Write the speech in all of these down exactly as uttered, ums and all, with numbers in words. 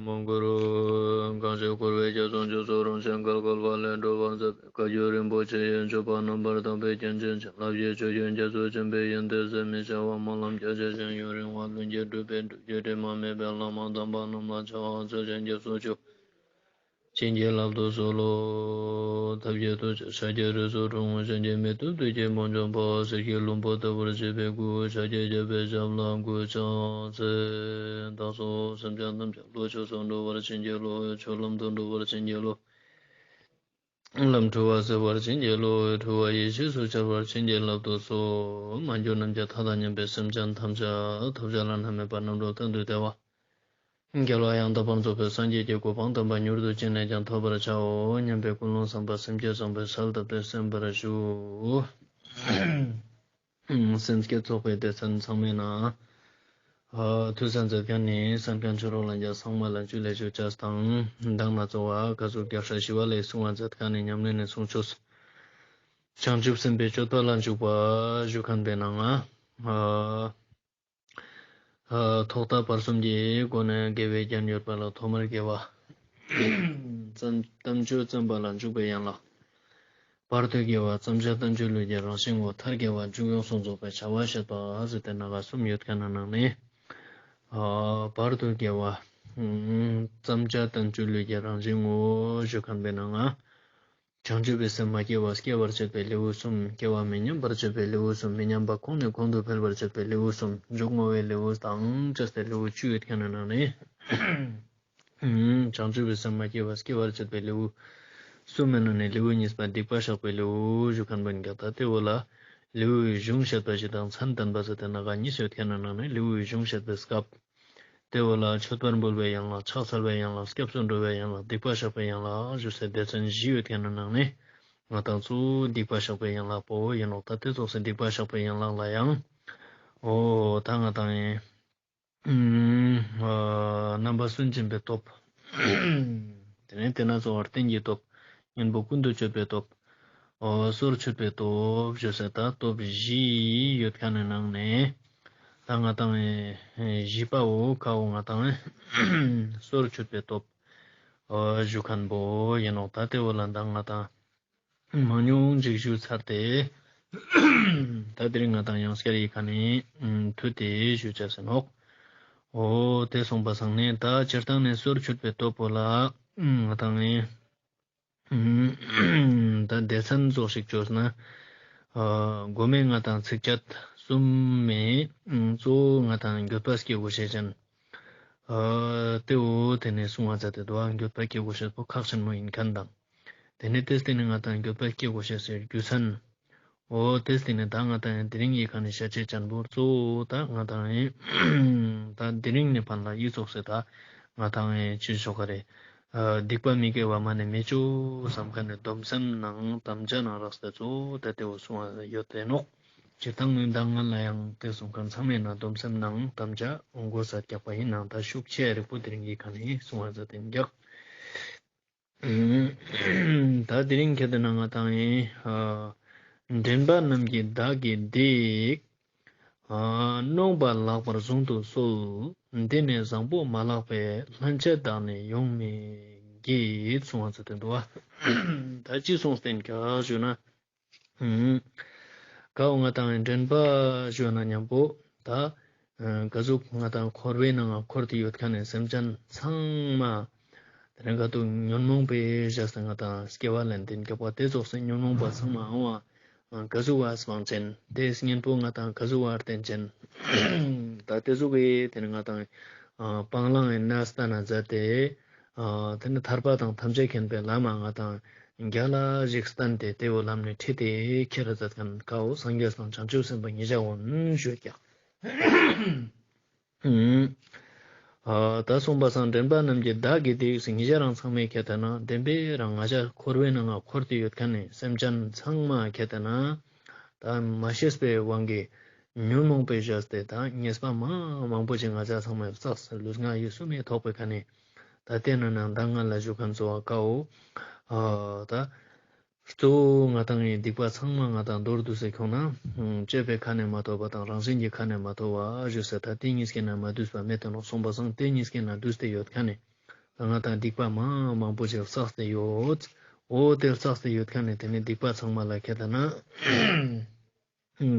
མོ་གུ་རུ། གང་ཞིག་འཁོར་བའི་རྒྱ་མཚོ་མཇུག་སོགས་རང་བཞིན་བརྒལ་དཀའ་བ་ལས་སྒྲོལ་བར་མཛད་པའི་བཀའ་བརྒྱུད་རིན་པོ་ཆེ་ཡི་སྤྱོད་པ་རྣམ་པར་དག་པའི་རྒྱན་ཅན་བྱིན་རླབས་ཀྱི་ཆུ་རྒྱུན་རྒྱ་མཚོ་ཆེན་པོའི་ཡོན་ཏན་ཟད་མི་ཤེས་པ་སྨོན་ལམ་རྒྱ་ཆེ་ཞིང་ཡུན་རིང་བ་ལྷུན་གྱིས་གྲུབ་པའི་སྒྲུབ་བརྒྱུད་དྲི་མ་མེད་པའི་བླ་མ་དམ་པ་རྣམས་ལ་ཕྱག་འཚལ་ཞིང་སྐྱབས་སུ་མཆིའོ། བྱིན་གྱིས་བརླབ་ཏུ་གསོལ་ལོ། ཐབས་མཁས་ཐུགས་རྗེས་ཕྱག་རྒྱའི་རི་སུལ་འཁྲུངས། གཞན་གྱིས་མི་ཐུབ་བདུད་ཀྱི་དཔུང་འཇོམས་པ། གསེར་གྱི་ལྷུན་པོ་ལྟ་བུར་བརྗིད་པའི་སྐུ། ཕྱག་རྒྱའི་རྒྱལ་པོའི་ཞབས་ལ་གུས་ཕྱག་འཚལ། བདག་སོགས་སེམས་ཅན་ཐམས་ཅད་བློ་ཆོས་སུ་འགྲོ་བར་བྱིན་གྱིས་རློབས། ཆོས་ལམ་དུ་འགྲོ་བར་བྱིན་གྱིས་རློབས། ལམ་འཁྲུལ་བ་སེལ་བར་བྱིན་གྱིས་རློབས། འཁྲུལ་བ་ཡེ་ཤེས་སུ་འཆར་བར་བྱིན་གྱིས་བརླབ་ཏུ་གསོལ། མ་གྱུར་ནམ་མཁའི་མཐའ་དང་མཉམ་པའི་སེམས་ཅན་ཐམས་ཅད་ཐོབ་བྱ་བླ་ན་མེད་པ་རྣམ་གྲོལ་གཏན་དུ་བདེ་བ། རྒྱལ་བ་ཡང་དག་པར་རྫོགས་པའི་སངས་རྒྱས་ཀྱི་གོ་འཕང་དམ་པ་མྱུར་དུ་ཅི་ནས་ཀྱང་ཐོབ་པར་བྱའོ་སྙམ་པའི་ཀུན་སློང་བསམ་པ་སེམས་བསྐྱེད་བཟང་པོས་གསལ་བཏབ་སྟེ་གསན་པར་ཞུ། སེམས་བསྐྱེད་ཚོགས་པའི་སྡེ་ཚན་ཚང་མའི་ནང་། ཨ། ཐོས་བསམ་མཛད་མཁན་ནི་གསན་མཁན་ཆོས་གྲོགས་ལྷན་རྒྱས་ཚང་མ་ལ་ཇུ་ལེ་ཞུ་བྱས་དང་། མདང་ནས་གཙོ་བོ་བཀའ་ཟུར་རྒྱལ་སྲས་ཞི་བ་ལྷས་གསུང་བ་མཛད་མཁན་ནི་ཉམས་ལེན་ནས་གསུང་ཆོས། བྱང་ཆུབ་སེམས་དཔའི་སྤྱོད་པ་ལ་འཇུག་པ་ཞུ་མཁན་པའི་ནང་། ཨ། ཐོག་མཐའ་བར་གསུམ་གྱི་སྒོ་ནས་དགེ་བའི་རྒྱན་ཡོད་པ་ལ་ཐོག་མར་དགེ་བ། བརྩམ་དམ་ཆོས་བརྩམ་པ་ལ་འཇུག་པའི་ཡན་ལག། བར་དུ་དགེ་བ་བརྩམ་བྱ་བསྟན་བཅོས་ལུས་ཀྱི་རང་བཞིན་ངོ་། མཐར་དགེ་བ་འཇུག་ཡོངས་སུ་རྫོགས་པའི་བྱ་བ་བཤད་པ་ཟེར་ཏེ་སྣ་ཁ་གསུམ་ཡོད་མཁན་ནང་ནས། བར་དུ་དགེ་བ་བརྩམ་བྱ་བསྟན་བཅོས་ལུས་ཀྱི་རང་བཞིན་ངོ་ཞུ་མཁན་པའི་ནང་ང་། བྱང་ཆུབ་པའི་སེམས་མ་སྐྱེས་པ་སྐྱེ་བར་བྱེད་པའི་ལེའུ་གསུམ། སྐྱེ་བ་མི་ཉམས་པར་བྱེད་པའི་ལེའུ་གསུམ། མི་ཉམས་པ་གོང་ནས་གོང་དུ་འཕེལ་བར་བྱེད་པའི་ལེའུ་གསུམ། མཇུག་བསྔོ་བའི་ལེའུ་དང་བཅས་ཏེ་ལེའུ་བཅུ་ཡོད་མཁན་ནང་ནས། བྱང་ཆུབ་པའི་སེམས་མ་སྐྱེས་པ་སྐྱེ་བར་བྱེད་པའི་ལེའུ་གསུམ་མའི་ནང་ནས་ལེའུ་གཉིས་པ་སྡིག་པ་བཤགས་པའི་ལེའུ་ཞུ་མཁན་པོ་ཡིན་ཀྱང་། ད་དེ་བོ་ལ་ལེའུའི་གཞུང་བཤད་པ་ཞིག་དང་མཚན་བསྟན་པ་ཟེར་ཏེ་སྣ་ཁ་གཉིས་ཡོད་མཁན་ནང་ནས་ལེའུའི་གཞུང་བཤད་པའི་སྐབས། དེ་བོ་ལ་མཆོད་པར་འབུལ་བའི་ཡན་ལག། ཕྱག་འཚལ་བའི་ཡན་ལག། སྐྱབས་སུ་འགྲོ་བའི་ཡན་ལག། སྡིག་པ་བཤགས་པའི་ཡན་ལག་ཞུ་སའི་སྡེ་ཚན་བཞི་ཡོད་མཁན་ནང་ནས་ང་དང་གཙོ་བོ་སྡིག་པ་བཤགས་པའི་ཡན་ལག་པོ་ཡིན་ནོག་ད་དེ་ཙོགས་སེ་སྡིག་པ་བཤགས་པའི་ཡན་ལག་ལ་ཡང་། འོ་ད་ང་དང་ཡིན། ཨ། རྣམ་པ་སུན་འབྱིན་པའི་སྟོབས། དེ་ནས་དེ་ན་གཙོ་བོར་རྟེན་གྱི་སྟོབས། གཉེན་པོ་ཀུན་ཏུ་སྤྱོད་པའི་སྟོབས། ཨོ། སོར་ཆུད་པའི་སྟོབས་ཞུ་སའི་ད་སྟོབས་བཞི་ཡོད་མཁན་ནི་ནང་ནས། ད་ང་དང་བཞི་པ་བོ་ཁ་བོ་ང་དང་སོར་ཆུད་པའི་སྟོབས། ཨོ། ཞུ་མཁན་པོ་ཡིན་ནོག་ད་དེ་བོ་ལ་ད་ང་དང་མང་ཉུང་ཅིག་ཞུས་ཚར་ཏེ། ད་དེ་རིང་ང་དང་ཡང་སྐྱར་ཡི་ཁ་ནས་མཐུད་དེ་ཞུ་བྱ་ཟེར་ནོག་འོ་དེ་སོང་པ་སང་ནས་ད་སྤྱིར་བཏང་ནས་སོར་ཆུད་པའི་སྟོབས་པོ་ལ་ང་དང་ནི། ད་སྡེ་ཚན་ཙོགས་ཤིག་བཅོས་ན། ཨ། མགོ་མའི་ང་དང་ཚིགས་བཅད་གསུམ་མའི་གཙོ་བོ་ང་དང་འགྱོད་པ་སྐྱེ་དགོས་ཤེས་ཅན། ཨ། དེ་འོ་དེ་ནས་གསུང་བ་མཛད་དེ་འདུག་ཨ། འགྱོད་པ་སྐྱེ་དགོས་ཤེས་པོ་ཁག་ཆེན་མོ་ཡིན་མཁན་དང་། དེ་ནས་དེ་སྟེང་ནས་ང་དང་འགྱོད་པ་སྐྱེ་དགོས་ཤེས་སའི་རྒྱུ་མཚན། འོ་དེ་སྟེང་ནས་ད་ང་དང་དེ་རིང་ཡི་ཁ་ནས་བཤད་ཆེས་ཅན་པོ་གཙོ་བོ་ད་ང་དང་ཡིན། ད་དེ་རིང་ནས་ཕན་ལ་ཡི་ཙོགས་སེ་ད་ང་དང་ཡིན་ཅི་ཞོག་ག་རེད། ཨ། སྡིག་པ་མི་དགེ་བ་མ་ནས་མི་བཅུ་བསམ་མཁན་ནས་སྡོམ་སེམས་ནང་དམ་བཅའ་ནང་རགས་ཏེ་གཙོ་བོ་ད་དེ་བོ་གསུང་བ་ཡོད་དེ་ནོག་སྤྱིར་བཏང་ངོས་མདང་ང་ལ་ཡང་དེ་གསུང་མཁན་ཚང་མའི་ནང་སྡོམ་སེམས་ནང་དམ་བཅའ་འོང་དགོས་ས་རྒྱག་པ་ཡིན་ནང་ད་ཤུགས་ཆེ་རིག་པོ་དེ་རིང་ཡི་ཁ་ནས་གསུང་བ་མཛད་དེ་རྒྱག་ད་དེ་རིང་ཁྱེད་དེ་ན་ང་དང་ཡིན། ཨ། འདྲེན་པ་རྣམས་ཀྱིས་བདག་གི་སྡིག་ཨ། གནོང་བ་ལགས་པར་གཟུང་དུ་གསོལ། འདི་ནི་བཟང་པོ་མ་ལགས་པས། སླན་ཆད་བདག་ནི་ཡོང་མི་བགྱིད། གསུང་བ་ཚུལ་དེ་འདུག་བ། ད་ཅི་གསུངས་ཏེ་ཀ་ཞུ་ན། ཨུམ། ཀའོ་ང་དང་འདྲེན་པ་ཞུ་ན་མཉམ་པོ་ད། ཨ། ག་ཟུག་ང་དང་འཁོར་བའི་ནང་འཁོར་ཏེ་ཡོད་མཁན་ནི་སེམས་ཅན་ཚང་མ། དེ་ནས་ག་དུ་ཉོན་མོངས་པའི་བཞག་སྟེ་ང་དང་སྐྱེ་བ་ལེན་ཏེ་འགྱོད་པ་དེ་ཙོགས་སེ་ཉོན་མོངས་པ་ཚང་མ་འོང་བ། ག་ཟུག་བ་སྤང་ཅན་དེ་གཉེན་པོ་ང་དང་ག་ཟུག་བ་བསྟེན་ཅན། ད་དེ་ཟུག་གི་དེ་ནས་ང་དང་སྤང་བླང་ཡིན་ན་སྟན་ན་མཛད་དེ། ཨ། དེ་ནས་ཐར་པ་དང་ཐམས་ཅད་མཁྱེན་པའི་ལམ་ང་དང་རྒྱ་ལ་ཞིག་བསྟན་ཏེ་དེ་བོ་ལམ་ནས་ཁྲིད་དེ་ཁྱེར་མཛད་མཁན་ཀའོ་སངས་རྒྱས་དང་བྱང་ཆུབ་སེམས་དཔའ་ཉིད་བྱ་བོན་ཞུ་ཀྱང་། ཨ། ད་གསུངས་པ་སང་འདྲེན་པ་རྣམས་ཀྱིས་བདག་གི་སྡིག་ཟེར་ཉིད་བྱ་རང་ཚང་མས་ཁྱེད་ལྟ་ན་བདེན་པའི་རང་ང་ཅག་འཁོར་བའི་ནང་ང་འཁོར་ཏེ་ཡོད་མཁན་ནི་སེམས་ཅན་ཚང་མ་ཁྱེད་ལྟ་ན། ད་མ་ཤེས་པའི་དབང་གིས་ཉོན་མོངས་པའི་བཞག་སྟེ་ད་ཉེས་པ་མང་མང་པོ་ཅིག་ང་ཅག་ཚང་མས་བསགས་ལུས་ངག་ཡིད་གསུམ་མའི་ཐོག་པའི་ཁ་ནས། ད་དེ་ནང་ན་ད་ང་ལ་ཞུ་མཁན་གཙོ་བོ་ཀའོ། ཨ། ད་གཙོ་བོ་ང་དང་ངའི་སྡིག་པ་ཚང་མ་ང་དང་མདོར་བསྡུས་སེ་ཁྱོང་ན། ཨ། སྤྱོད་པའི་ཁ་ནས་མ་ཐོབ་པ་དང་རང་བཞིན་གྱི་ཁ་ནས་མ་ཐོབ་པ་ཞུ་སེ་ད་དེ་གཉིས་ཀའི་ནང་མ་འདུས་པ་མེད་དེ་ནོག་གསུངས་པ་སང་དེ་གཉིས་ཀའི་ནང་འདུས་ཏེ་ཡོད་མཁན་ནི། ད་ང་དང་སྡིག་པ་མང་མང་པོ་ཞིག་བསགས་ཏེ་ཡོད། འོ་དེ་བསགས་ཏེ་ཡོད་མཁན་ནི་དེ་ནི་སྡིག་པ་ཚང་མ་ལ་ཁྱེད་ད་ན།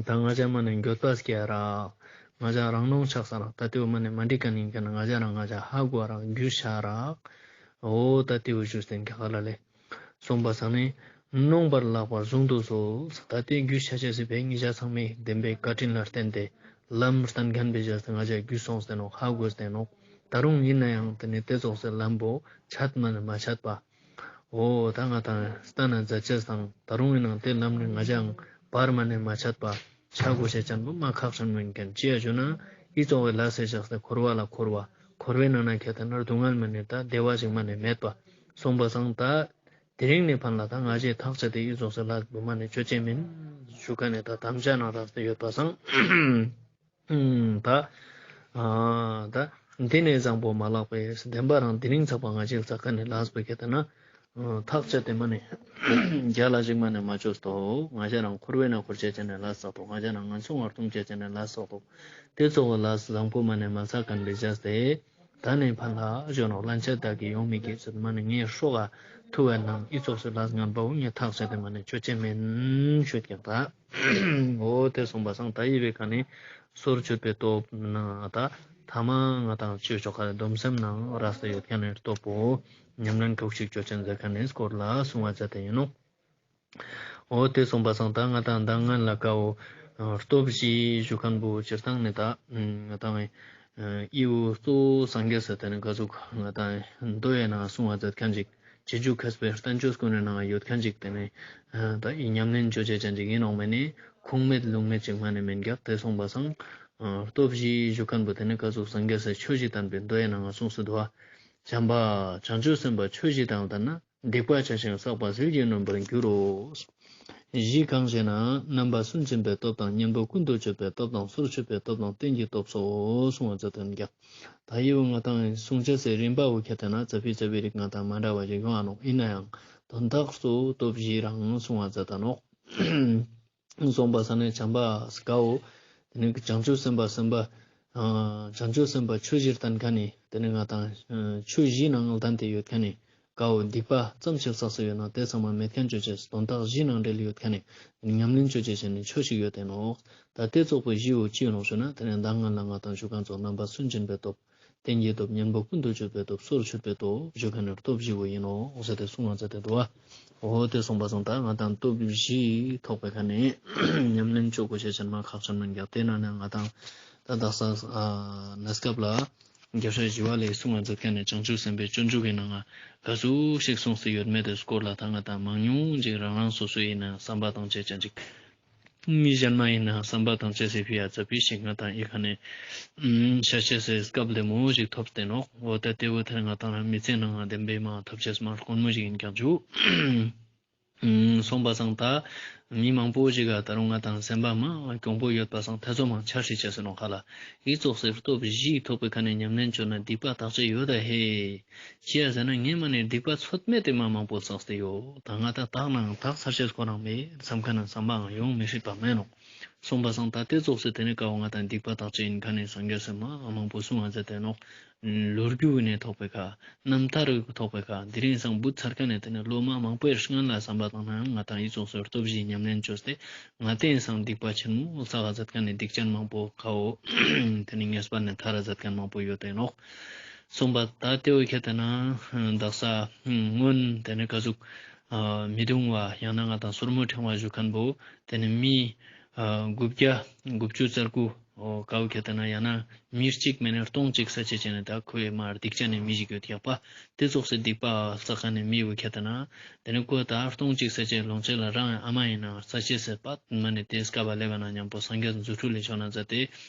ད་ང་ཅག་མ་ནི་འགྱོད་པ་སྐྱེ་རག་ང་ཅག་རང་ནོངས་ཆགས་ས་རག་ད་དེའུ་མ་ནི་མ་འགྲིག་ག་ནི་ག་ན་ང་ཅག་རང་ང་ཅག་ཧ་གོ་རག་རྒྱུ་ཤ་རག་འོ་ད་དེའུ་ཞུ་སྟེན་ག་ག་ལ་ལེ། གསུངས་པ་སང་ནི། རྣོངས་པར་ལག་པར་བཟུང་དུ་གསོལ། ད་དེ་རྒྱུ་ཤ་ཤ་སི་བའི་ཉི་ཤ་ཚང་མའི་བདེན་པའི་བཀའ་དྲིན་ལ་བརྟེན་ཏེ། ལམ་བསྟན་མཁན་པའི་ཞག་སྟེ་ང་ཅག་རྒྱུ་སོང་སྟེ་ནོག་ཧ་གོ་སྟེ་ནོག་ད་རུང་ཡིན་ན་ཡང་དེ་ནི་དེ་ཙོགས་སི་ལམ་པོ་ཆད་མ་ནི་མ་ཆད་པ། འོ་ད་ང་དང་ལྟ་ན་མཛའ་ཆས་དང་ད་རུང་ཡིན་ནང་དེ་ལམ་ནི་ང་ཅག་བར་མ་ནས་མ་ཆད་པ་ཆ་དགོས་ཤེས་ཅན་པོ་མ་ཁག་ཅན་མིན་མཁན་ཅི་ཡ་ཞུ་ན་ཨི་ཙོགས་བའི་ལ་སེ་ཞག་སྟེ་འཁོར་བ་ལ་འཁོར་བ་འཁོར་བའི་ནང་ན་ཁྱེད་ད་ནར་སྡུག་བསྔལ་མ་ནས་ད་བདེ་བ་ཞིག་མ་ནས་མེད་པ་སོང་པ་སང་ད་དེ་རིང་ནས་ཕན་ལ་ད་ང་ཅག་ཐག་བཅད་དེ་ཨི་ཙོགས་སི་ལ་བུ་མ་ནས་ཆོད་ཅན་མིན་ཞུ་ཁ་ནས་ད་དམ་བཅའ་ནང་རག་སྟེ་ཡོད་པ་སང་། ཨུམ། ད། ཨ། ད། འདི་ནས་བཟང་པོ་མ་ལགས་པས་བདེན་པ་རང་དེ་རིང་ཚགས་པ་ང་ཅིག་ཚགས་ཁ་ནས་ལགས་པའི་སྐད་དེ་ན། ཨ། ཐག་བཅད་དེ་མ་ནས། རྒྱ་ལ་ཞིག་མ་ནས་མ་བཅོས་ཏོ། ང་ཅག་རང་འཁོར་བའི་ནང་འཁོར་བཅད་ཅན་ནས་ལགས་ཚགས་ཏོ། ང་ཅག་རང་ངན་སོང་བར་ལྟུང་བཅད་ཅན་ནས་ལགས་ཚགས་ཏོ། དེ་ཚོ་བ་ལགས་བཟང་པོ་མ་ནས་མ་ཚགས་ཁན་པའི་བྱས་ཏེ། ད་ནས་ཕན་ལ་གཞོན་ནོ་ལན་ཆད་བདག་གིས་ཡོང་མི་དགོས་ཟེར་མ་ནས་ངས་ཧྲོག་ག་ཐུ་བའི་ནང་ཨི་ཚོགས་སུ་ལགས་ངན་པའོ་ངས་ཐག་བཅད་དེ་མ་ནས་བཅོས་ཅན་མིན་ཤོད་ཀྱང་ད། འོ་དེ་སོང་པ་སང་ད་ཡི་བའི་ཁ་ནས་སོར་ཆུད་པའི་སྟོབས་ནང་ད་ཐ་མ་ང་དང་ཆོས་ཆོག་ཁ་སྡོམ་སེམས་ནང་རགས་ཏེ་ཡོད་ཁ་ནས་སྟོབས་པོ་ཉམས་ལེན་ཁོག་ཅིག་བཅོ་ཅན་ཟེར་ཁ་ནས་སྐོར་ལ་གསུང་བ་མཛད་དེ་ཡིན་ནོ། འོ་དེ་སོང་པ་སང་ད་ང་དང་ད་ང་ལ་ཀའོ་སྟོབས་བཞི་ཞུ་ཁན་པོ་སྤྱིར་བཏང་ནས་ད་ང་དང་ཨི་བོ་གཙོ་བོ་སངས་རྒྱས་ཟེར་དེ་ནས་ག་ཟུག་ང་དང་མདོ་ཡི་ནང་གསུང་བ་མཛད་ཁན་ཅིག་རྗེས་འཇུག་མཁས་པའི་བསྟན་བཅོས་ཀུན་ནས་ནང་ཡོད་ཁན་ཅིག་དེ་ནས་ད་ཨི་ཉམས་ལེན་བཅོ་བྱེད་ཅན་ཅིག་ཡིན་ནོག་མེད་ནི་ཁུངས་མེད་ལུང་མེད་ཅིག་མ་ནས་མིན་རྒྱག་དེ་སོང་པ་སང་སྟོབས་བཞི་ཞུ་ཁན་པོ་དེ་ནས་ག་ཟུག་སངས་རྒྱས་སི་ཆོས་བཞི་བསྟན་པའི་མདོ་ཡི་ནང་གསུངས་སུ་འདུག་བ། བྱམས་པ་བྱང་ཆུབ་སེམས་དཔའ་ཆོས་བཞི་དང་ལྡན་ན། སྡིག་པ་བྱས་ཤིང་བསགས་པ་ཟིལ་གྱིས་གནོན་པར་འགྱུར་རོ། བཞི་གང་ཞེ་ན། རྣམ་པ་སུན་འབྱིན་པའི་སྟོབས་དང་གཉེན་པོ་ཀུན་ཏུ་སྤྱོད་པའི་སྟོབས་དང་སོར་ཆུད་པའི་སྟོབས་དང་རྟེན་གྱི་སྟོབས་སོ་གསུང་བ་མཛད་དོན་རྒྱག་ད་ཡི་བོ་ང་དང་གསུང་བྱ་སའི་རིམ་པ་བོ་ཁྱེད་ལྟ་ན་ཙ་ཕི་ཙ་ཕི་རིགས་ང་དང་མ་འདྲ་བ་ཞིག་ཡོང་ཨ་ནོ་ཡིན་ན་ཡང་དོན་དག་གཙོ་བོ་སྟོབས་བཞི་རང་གསུང་བ་མཛད་ད་ནོ། སོང་པ་ས་ནས་བྱམས་པ་དཀའོ། དེ་ནས་བྱང་ཆུབ་སེམས་དཔའ་སེམས་དཔའ། བྱང་ཆུབ་སེམས་དཔའ་ཆོས་བཞིར་བསྟན་མཁན་ནི་དེ་ནས་ང་དང་ཆོས་བཞིའི་ནང་ལྡན་ཏེ་ཡོད་མཁན་ནི་དཀའོ། སྡིག་པ་ཙམ་ཞིག་བསགས་སུ་ཡོད་ན་དེ་ཚང་མ་མེད་མཁན་བཅོ་བྱེད་དོན་དག་བཞི་ནང་འབྲེལ་ཡོད་མཁན་ནི་ཉམས་ལེན་བཅོ་བྱེད་བྱས་ནས་ཆོས་ཤིག་ཡོད་དེ་ནོ། ད་དེ་ཚོགས་པའི་བཞི་བོ་ཅི་ཡོད་ནོ་ཞུ་ན་དེ་ནས་མདང་སྔོན་ལ་ང་དང་ཞུ་མཁན་ཚོ་རྣམ་པ་སུན་འབྱིན་པའི་སྟོབས། རྟེན་གྱི་སྟོབས། གཉེན་པོ་ཀུན་ཏུ་སྤྱོད་པའི་སྟོབས། སོར་ཆུད་པའི་སྟོབས་ཞུ་མཁན་ནི་སྟོབས་བཞི་བོ་ཡིན་ནོ་ཟེར་ཏེ་གསུང་བ་མཛད་དེ་འདུག་བ། འོ་དེ་གསུངས་པ་སོང་ད་ང་དང་སྟོབས་བཞི་ཐོག་པའི་ཁ་ནས་ཉམས་ལེན་བཅོ་དགོས་ཤེས་ཅན་མ་ཁག་ཅན་མིན་རྒྱག་དེ་ན་ནས་ང་དང་ད་དག་ས་གནས་སྐབས་ལ་རྒྱལ་སྲས་ཞི་བ་ལྷས་གསུང་བ་མཛད་མཁན་ནི་བྱང་ཆུབ་སེམས་དཔའི་སྤྱོད་འཇུག་གི་ནང་ང་ག་ཟུག་ཞིག་གསུངས་སུ་ཡོད་མེད་དེ་སྐོར་ལ་ད་ང་དང་མང་ཉུང་ཅིག་རང་རང་སོ་སོ་ཡིན་ན་བསམ་པ་དང་བཅས་ཅན་ཅིག་མི་གཞན་མ་ཡིན་ན་བསམ་པ་དང་བཅས་སེ་ཕི་ཡ་ཙ་ཕི་ཞིག་ང་དང་ཡི་ཁ་ནས་ཤ་ཤེ་སེ་སྐབས་ལེ་མོ་ཞིག་ཐོབ་སྟེ་ནོག་འོ་ད་ལྟེ་བོ་དེར་ང་དང་རང་མི་ཚེ་ནང་ང་བདེན་པའི་མ་ཐོབ་ཅེས་མ་དཀོན་མོ་ཞིག་ཡིན་ཀྱང་ཆུ། སོང་པ་སང་ད་མི་མང་པོ་ཞིག་ག་ད་རུང་ང་དང་སེམས་པ་མ་གྱོང་པོ་ཡོད་པ་སང་ཐེ་ཚོམ་མང་ཆ་ཧྲི་ཅེས་སེ་ནོག་ཁ་ལ་ཡི་ཙོགས་སེ་སྟོབས་བཞི་ཐོབ་པའི་ཁ་ནས་ཉམས་ལེན་བཅོ་ན་སྡིག་པ་དག་ཅེས་ཡོད་ད་ཧེ། ཅི་ཡ་ཟེར་ན་ངས་མ་ནས་སྡིག་པ་ཚོད་མེད་དེ་མ་མང་པོ་བསགས་ཏེ་ཡོད། ད་ང་ད་དག་ནའང་དག་ཚར་ཤེས་ཁོ་རང་མེད་བསམ་ཁ་ནང་བསམ་པའང་ཡོང་མི་སྲིད་པ་མེད་ནོ། སོང་པ་སང་ད་དེ་ཙོགས་སེ་དེ་ནས་ཀ་བོ་ང་དང་སྡིག་པ་དག་ཅེས་ཡིན་ཁ་ནས་སངས་རྒྱས་སེ་མ་མང་པོ་གསུང་བ་མཛད་དེ་ནོ། ལོ་རྒྱུས་ནས་ཐོག་པའི་ཁ་རྣམ་ཐར་ཐོག་པའི་ཁ་དེ་རིང་སང་བུ་ཚར་ཁ་ནས་དེ་ནས་ལོ་མ་མང་པོའི་སྔན་ལ་བསམ་པ་དང་ནའང་ང་དང་ཡི་ཙོགས་སེ་སྟོབས་བཞི་ཉམས་ལེན་བཅོས་ཏེ་ང་དེ་སང་སྡིག་པ་ཆེན་མོ་བསགས་མཛད་ཁ་ནས་སྡིག་ཅན་མང་པོ་ཀ་བོ་དེ་ནས་ངེས་པ་ནས་ཐར་མཛད་མཁན་མང་པོ་ཡོད་དེ་ནོ། སོང་པ་ད་ལྟེ་བོ་ཁྱེད་ལྟ་ན་དག་ས་སྔོན་དེ་ནས་ག་ཟུག་མི་གདུང་བ་ཡང་ན་ང་དང་སོར་མོ་ཕྲེང་བ་ཞུ་མཁན་པོ་དེ་ནས་མི་དགུ་བརྒྱ་དགུ་བཅུ་རྩ་དགུ་ཀ་བོ་ཁྱེད་ལྟ་ན་ཡང་ན་མི་གཅིག་མེད་ན་སྟོང་གཅིག་ས་ཆ་ཅན་ནས་ད་ཁོའི་མར་སྡིག་ཅན་ནས་མི་ཞིག་ཡོད་ཡག་པ་དེ་ཙོགས་སེ་སྡིག་པ་བསགས་མཁན་ནས་མི་བོ་ཁྱེད་ལྟ་ན་དེ་ནས་ཁོ་ད་སྟོང་གཅིག་ས་ཆའི་ལོངས་སྤྱོད་ལ་རང་ཨ་མ་ཡིན་ན་ས་ཆ་སེ་པ་མ་ནས་དེ་སྐབས་ལས་པ་ན་མཉམ་པོ་སངས་རྒྱས་རྫུ་འཕྲུལ་ལས་བྱུང་ན་མཛད་དེ།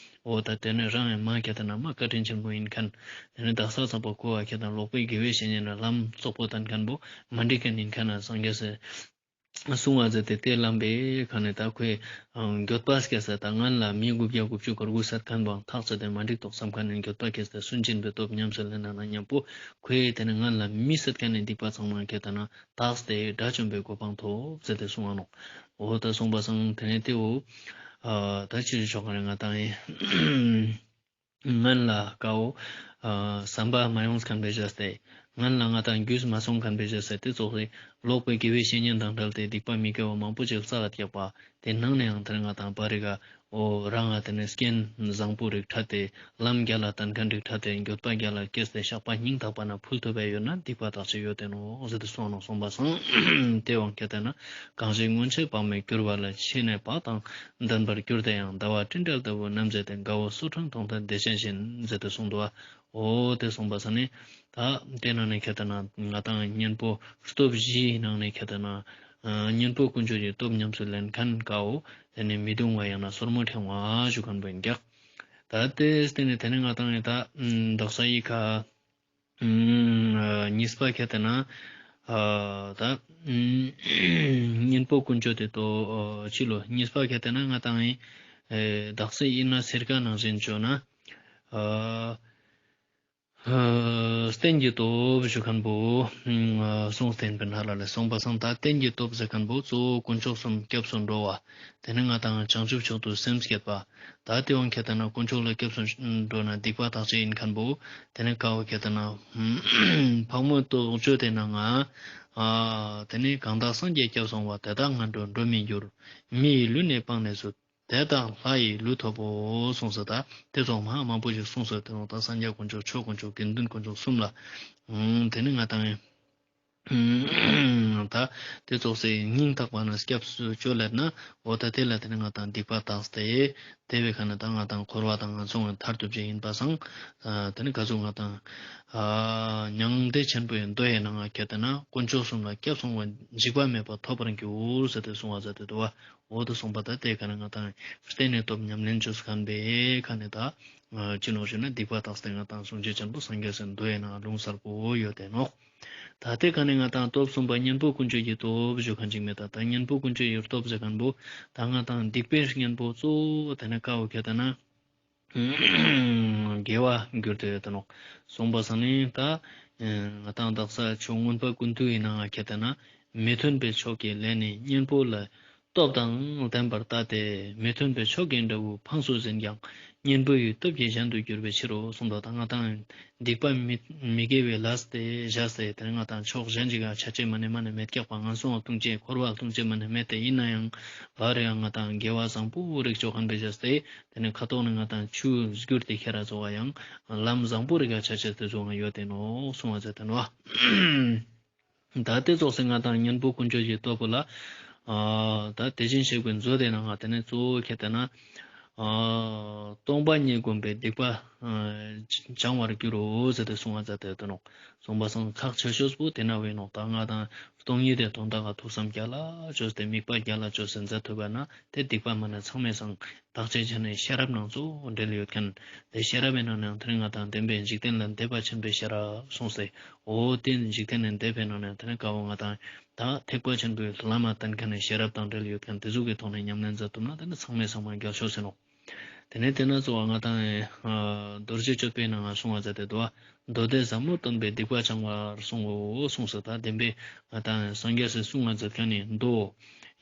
འོ་ད་དེ་ནས་རང་ཡང་མ་ཁྱེད་ལྟ་ན་མ་བཀའ་དྲིན་ཆེན་པོ་ཡིན་མཁན། དེ་ནས་དག་ས་ཚང་པོ་ཁོ་བ་ཁྱེད་ལྟ་ན་ལོག་པའི་དགེ་བའི་བཤེས་གཉེན་ལ་ལམ་རྫོགས་པོ་བསྟན་མཁན་པོ་མ་འགྲིག་མཁན་ཡིན་མཁན་ན་སངས་རྒྱས་སེ་གསུང་བ་མཛད་དེ་དེ་ལམ་པའི་ཁ་ནས་ད་ཁོས་འགྱོད་པ་སྐྱེ་ས་ད་ང་ལ་མི་དགུ་བརྒྱ་དགུ་བཅུ་གོ་དགུ་སད་མཁན་པོའང་ཐག་ཆོད་དེ་མ་འགྲིག་དོགས་བསམ་མཁན་ནས་འགྱོད་པ་སྐྱེས་ཏེ་སུན་འབྱིན་པའི་སྟོབས་ཉམས་སུ་ལེན་ན་ན་མཉམ་པོ་ཁོས་དེ་ནས་ང་ལ་མི་སད་མཁན་ནས་སྡིག་པ་ཚང་མ་ཁྱེད་ལྟ་ན། དག་སྟེ་དགྲ་བཅོམ་པའི་གོ་འཕང་ཐོབ་ཟེར་ཏེ་གསུང་བ་ནོ། འོ་ད་གསུངས་པ་སང་དེ་ནས་དེའོ། ད་ཕྱིར་ཆོག་ག་རེ་ང་དང་ཡིན། སྔོན་ལ་ཀའོ་ཨ་བསམ་པ་མ་ཡོང་མཁན་པའི་བྱས་ཏེ། སྔོན་ལ་ང་དང་རྒྱུས་མ་སོང་མཁན་པའི་བྱས་ཏེ། དེ་ཙོགས་སེ་ལོག་པའི་དགེ་བའི་བཤེས་གཉེན་དང་འབྲེལ་ཏེ་སྡིག་པ་མི་དགེ་བ་མང་པོ་ཅིག་རྩ་ལ་བརྒྱབ་པ། དེ་ནང་ནས་ཡང་དེར་ང་དང་པ་རི་ག་ཨོ་རང་ང་དེ་ནས་རྐྱེན་བཟང་པོ་རིགས་འཕྲད་དེ། ལམ་རྒྱ་ལ་བསྟན་མཁན་རིགས་འཕྲད་དེ། འགྱོད་པ་རྒྱ་ལ་སྐྱེས་ཏེ། བཤགས་པ་སྙིང་ཐག་པ་ན་ཕུལ་ཐུབ་པ་ཡོད་ན་སྡིག་པ་དག་ཅིག་ཡོད་དེ་ནོ་ཟེར་ཏེ་གསུངས་ནོ། གསུངས་པ་སང་དེ་དབང་ག་དེ་ན། གང་ཞིག་སྔོན་ཆད་བག་མེད་གྱུར་པ་ལ། ཕྱི་ནས་བག་དང་ལྡན་པར་གྱུར་ཏེ་ཡང་། ཟླ་བ་སྤྲིན་བྲལ་ལྟ་བུ་ནམ་མཛད་དེ། དགའ་བོ་སོ་འཕྲོག་མཐོང་ལྟར་བདེ་ཆེན་བཞིན་ཟེར་ཏེ་གསུངས་འདུག་བ། འོ་དེ་གསུངས་པ་ས་ནི། ད་དེ་ནང་ནས་ཁ་ཏ་ན་ང་དང་གཉེན་པོ་སྟོབས་བཞིའི་ནང་ནས་ཁ་ཏ་ན་གཉེན་པོ་དཀོན་མཆོག་གི་སྟོབས་ཉམས་སུ་ལེན་མཁན་ཀའོ། དེ་ནས་མི་གདུང་བ་ཡང་ན་སོར་མོ་ཕྲེང་བ་ཞུ་མཁན་པོ་ཡིན་ཀྱག་ད་དེ་སྟེང་ནས་དེ་ནས་ང་དང་ད་དག་ས་ཡི་ཁ། ཨུམ། ཨ། གཉིས་པ་ཁ་ཏ་ན། ཨ། ད། ཨུམ། གཉེན་པོ་དཀོན་མཆོག་དེ་ཏོ། ཨ། ཅི་ལོ། གཉིས་པ་ཁ་ཏ་ན་ང་དང་ཨེ། ཨེ། དག་ས་ཡིན་ན་སེར་ཀ་ནང་བཞིན་བཅོས་ན། ཨ། ཨ། རྟེན་གྱི་སྟོབས་ཞུ་མཁན་པོ། ཨུམ། གསུངས་བསྟན་པའི་ནང་ལ་ལས་གསུངས་པ་སང་ད་རྟེན་གྱི་སྟོབས་ཟེར་མཁན་པོ་གཙོ་བོ་དཀོན་མཆོག་གསུམ་སྐྱབས་སུ་འགྲོ་བ། དེ་ནས་ང་དང་བྱང་ཆུབ་མཆོག་ཏུ་སེམས་བསྐྱེད་པ། ད་དེ་དབང་ཁ་ཏ་ན་དཀོན་མཆོག་ལ་སྐྱབས་སུ་འགྲོ་ན་སྡིག་པ་དག་ཅེས་ཡིན་མཁན་པོ། དེ་ནས་ཀ་བོ་ཁ་ཏ་ན། ཕག་མོའི་རྟོགས་བརྗོད་དེ་ནང་ང་། ཨ། དེ་ནས་གང་དག་སངས་རྒྱས་སྐྱབས་སོང་བ། དེ་དག་ངན་འགྲོར་འགྲོ་མི་འགྱུར། མི་ཡི་ལུས་ནི་སྤངས་ནས་སུ། དེ་དག་ལྷ་ཡི་ལུས་ཐོབ་བོ་གསུངས་སོ། ད་དེ་ཚོ་མ་མང་པོ་ཞིག་གསུངས་སོ། དེ་ནང་ད་སངས་རྒྱས་དཀོན་མཆོག་ཆོས་དཀོན་མཆོག་དགེ་འདུན་དཀོན་མཆོག་གསུམ་ལ། དེ་ནས་ང་དང་། ད་དེ་ཙོགས་སེ་སྙིང་ཐག་པ་ན་སྐྱབས་སུ་བཅོལ་ལེར་ན། འོ་ད་དེ་ལ་དེ་ནི་ང་དང་སྡིག་པ་དག་སྟེ། དེ་བས་ཁ་ན་ད་ང་དང་འཁོར་བ་དང་ངན་སོང་གི་མཐར་ཐུག་ཅེས་ཡིན་པ་སང་། དེ་ནི་ག་ཚོད་ང་དང་། མྱང་འདས་ཆེན་པོའི་མདོ་ཡི་ནང་ང་ཁ་ཏ་ན་དཀོན་མཆོག་གསུམ་ལ་སྐྱབས་སོང་བ་འཇིགས་པ་མེད་པ་ཐོབ་པར་འགྱུར་ཟེར་ཏེ་གསུངས་པ་ཟེར་ཏེ་འདུག་བ། འོ་དེ་གསུངས་པ་ད་དེ་ཁ་ན་ང་དང་རྟེན་ནས་སྟོབས་ཉམས་ལེན་བཅོས་མཁན་པའི་ཁ་ནས་ད། ཅི་ནོ་ཞུ་ན་སྡིག་པ་དག་སྟེ་ང་དང་གསུང་ཆོས་ཆེན་པོ་སངས་རྒྱས་སི་མདོ་ཡི་ནང་ལུང་གསལ་པོ་ཡོད་དེ་ནོ། ད་ལྟའི་ཁ་ནས་ང་དང་སྟོབས་གསུམ་པ་གཉེན་པོ་དཀོན་མཆོག་གི་སྟོབས་ཞུ་མཁན་ཅིག་མེད། ད་ད་གཉེན་པོ་དཀོན་མཆོག་གི་སྟོབས་ཟེར་མཁན་པོ། ད་ང་དང་སྡིག་པའི་གཉེན་པོ་གཙོ་བོ་དེ་ནི་ཀ་བོ་ཁ་ཏ་ན། དགེ་བ་གྱུར་ཏེ་ཡོད་དེ་ནོ། གསུངས་པ་སང་ནི་ད། ང་དང་དག་ས་ཆོས་མངོན་པ་ཀུན་བཏུས་ཡི་ནང་ང་ཁ་ཏ་ན། མི་མཐུན་པའི་ཕྱོགས་ཀྱི་ལས་ནི་གཉེན་པོ་ལ། སྟོབས་དང་ལྡན་པར་ལྟ་སྟེ། མི་མཐུན་པའི་ཕྱོགས་ཀྱི་དགྲ་བོ་ཕངས་སུ་ཟིན་ཀྱང་། གཉེན་པོ་ཡི་སྟོབས་ཀྱིས་གཞན་དུ་གྱུར་པའི་ཕྱིར་རོ་གསུངས་པ། ད་ང་དང་སྡིག་པ་མི་མི་དགེ་བའི་ལས་དེ་བྱས་ཏེ་དེ་ང་དང་ཕྱོགས་གཞན་ཅིག་ག་ཆ་ཅེས་མ་ནས་མ་ནས་མེད་ཀྱག་པ། ངན་སོང་ལ་ལྟུང་ཅེས་འཁོར་བ་ལ་ལྟུང་ཅེས་མ་ནས་མེད་དེ། ཡིན་ན་ཡང་བ་རེ་ཡང་ང་དང་དགེ་བ་བཟང་པོ་རིགས་ཆོག་མཁན་པའི་བྱས་ཏེ་དེ་ནི་ཁ་ཐོག་ནས་ང་དང་ཆུ་སྒྱུར་ཏེ་ཁྱེར་ར་ཚོ་བ་ཡང་ལམ་བཟང་པོ་རིགས་ག་ཆ་ཅེས་དེ་ཚོ་ང་ཡོད་དེ་ནོ་གསུངས་པ་ཟེར་དེ་ནོ། ད་དེ་ཙོགས་སེ་ང་དང་གཉེན་པོ་དཀོན་མཆོག་གི་སྟོབས་པོ་ལ། ཨ། ད་དེ་བཞིན་གཤེགས་པའི་མཛོད་དེ་ནང་ང་དེ་ནས་གཙོ་བོ་ཁ་ཏ་ན། ཨ། སྟོང་པ་ཉིད་བསྒོམས་པའི་སྡིག་པ། ཨ། བྱང་བར་འགྱུར་རོ་ཟེར་ཏེ་གསུངས་པ་ཟེར་ཏེ་ཡོད་དེ་ནོ། གསུངས་པ་སང་ཁག་ཆེ་ཤོས་པོ་དེ་ན་བས་ནོ། ད་ང་དང་སྟོང་ཉིད་དེ་དོན་དག་ག་ཐུགས་བསམ་རྒྱ་ལ་བཅོས་ཏེ་དམིགས་པ་རྒྱ་ལ་བཅོས་སེ་མཛད་ཐུབ་པ་ན་དེ་སྡིག་པ་མ་ན་ཚང་མའི་སང་། བདག་ཅེས་བྱ་ནས་ཤེས་རབ་ནང་གཙོ་བོ་འབྲེལ་ཡོད་མཁན། དེ་ཤེས་རབ་ཡིན་ན་ནང་དེ་ང་དང་བདེན་པའི་འཇིག་རྟེན་ལས་འདས་པ་ཆེན་པོའི་ཤེས་རབ་གསུངས་སེ། འོ་དེ་འཇིག་རྟེན་ལས་འདས་པའི་ནང་ནས་དེ་ནས་ཀ་བོ་ང་དང་ད་ཐེག་པ་ཆེན་པོའི་ལམ་མ་བསྟན་མཁན་ནས་ཤེས་རབ་དང་འབྲེལ་ཡོད་མཁན་དེ་ཟུག་གི་ཐོག་ནས་ཉམས་ལེན་མཛད་ཐུབ་ན་དེ་ནི་ཚང་མའི་ཚང་མ་རྒྱལ་ཤོས་ཟེར་ནོ། དེ་ནས་དེ་ན་གཙོ་བོ་ང་དང་རྡོ་རྗེ་གཅོད་པའི་ནང་ང་གསུངས་པ་མཛད་དེ་འདུག་བ། མདོ་སྡེ་ཟབ་མོ་སྟོན་པའི་སྡིག་པ་བྱང་བར་གསུངས་སོ་གསུངས་སོ། ད་བདེན་པའི་ང་དང་སངས་རྒྱས་སི་གསུང་ང་མཛད་མཁན་ནི་མདོ།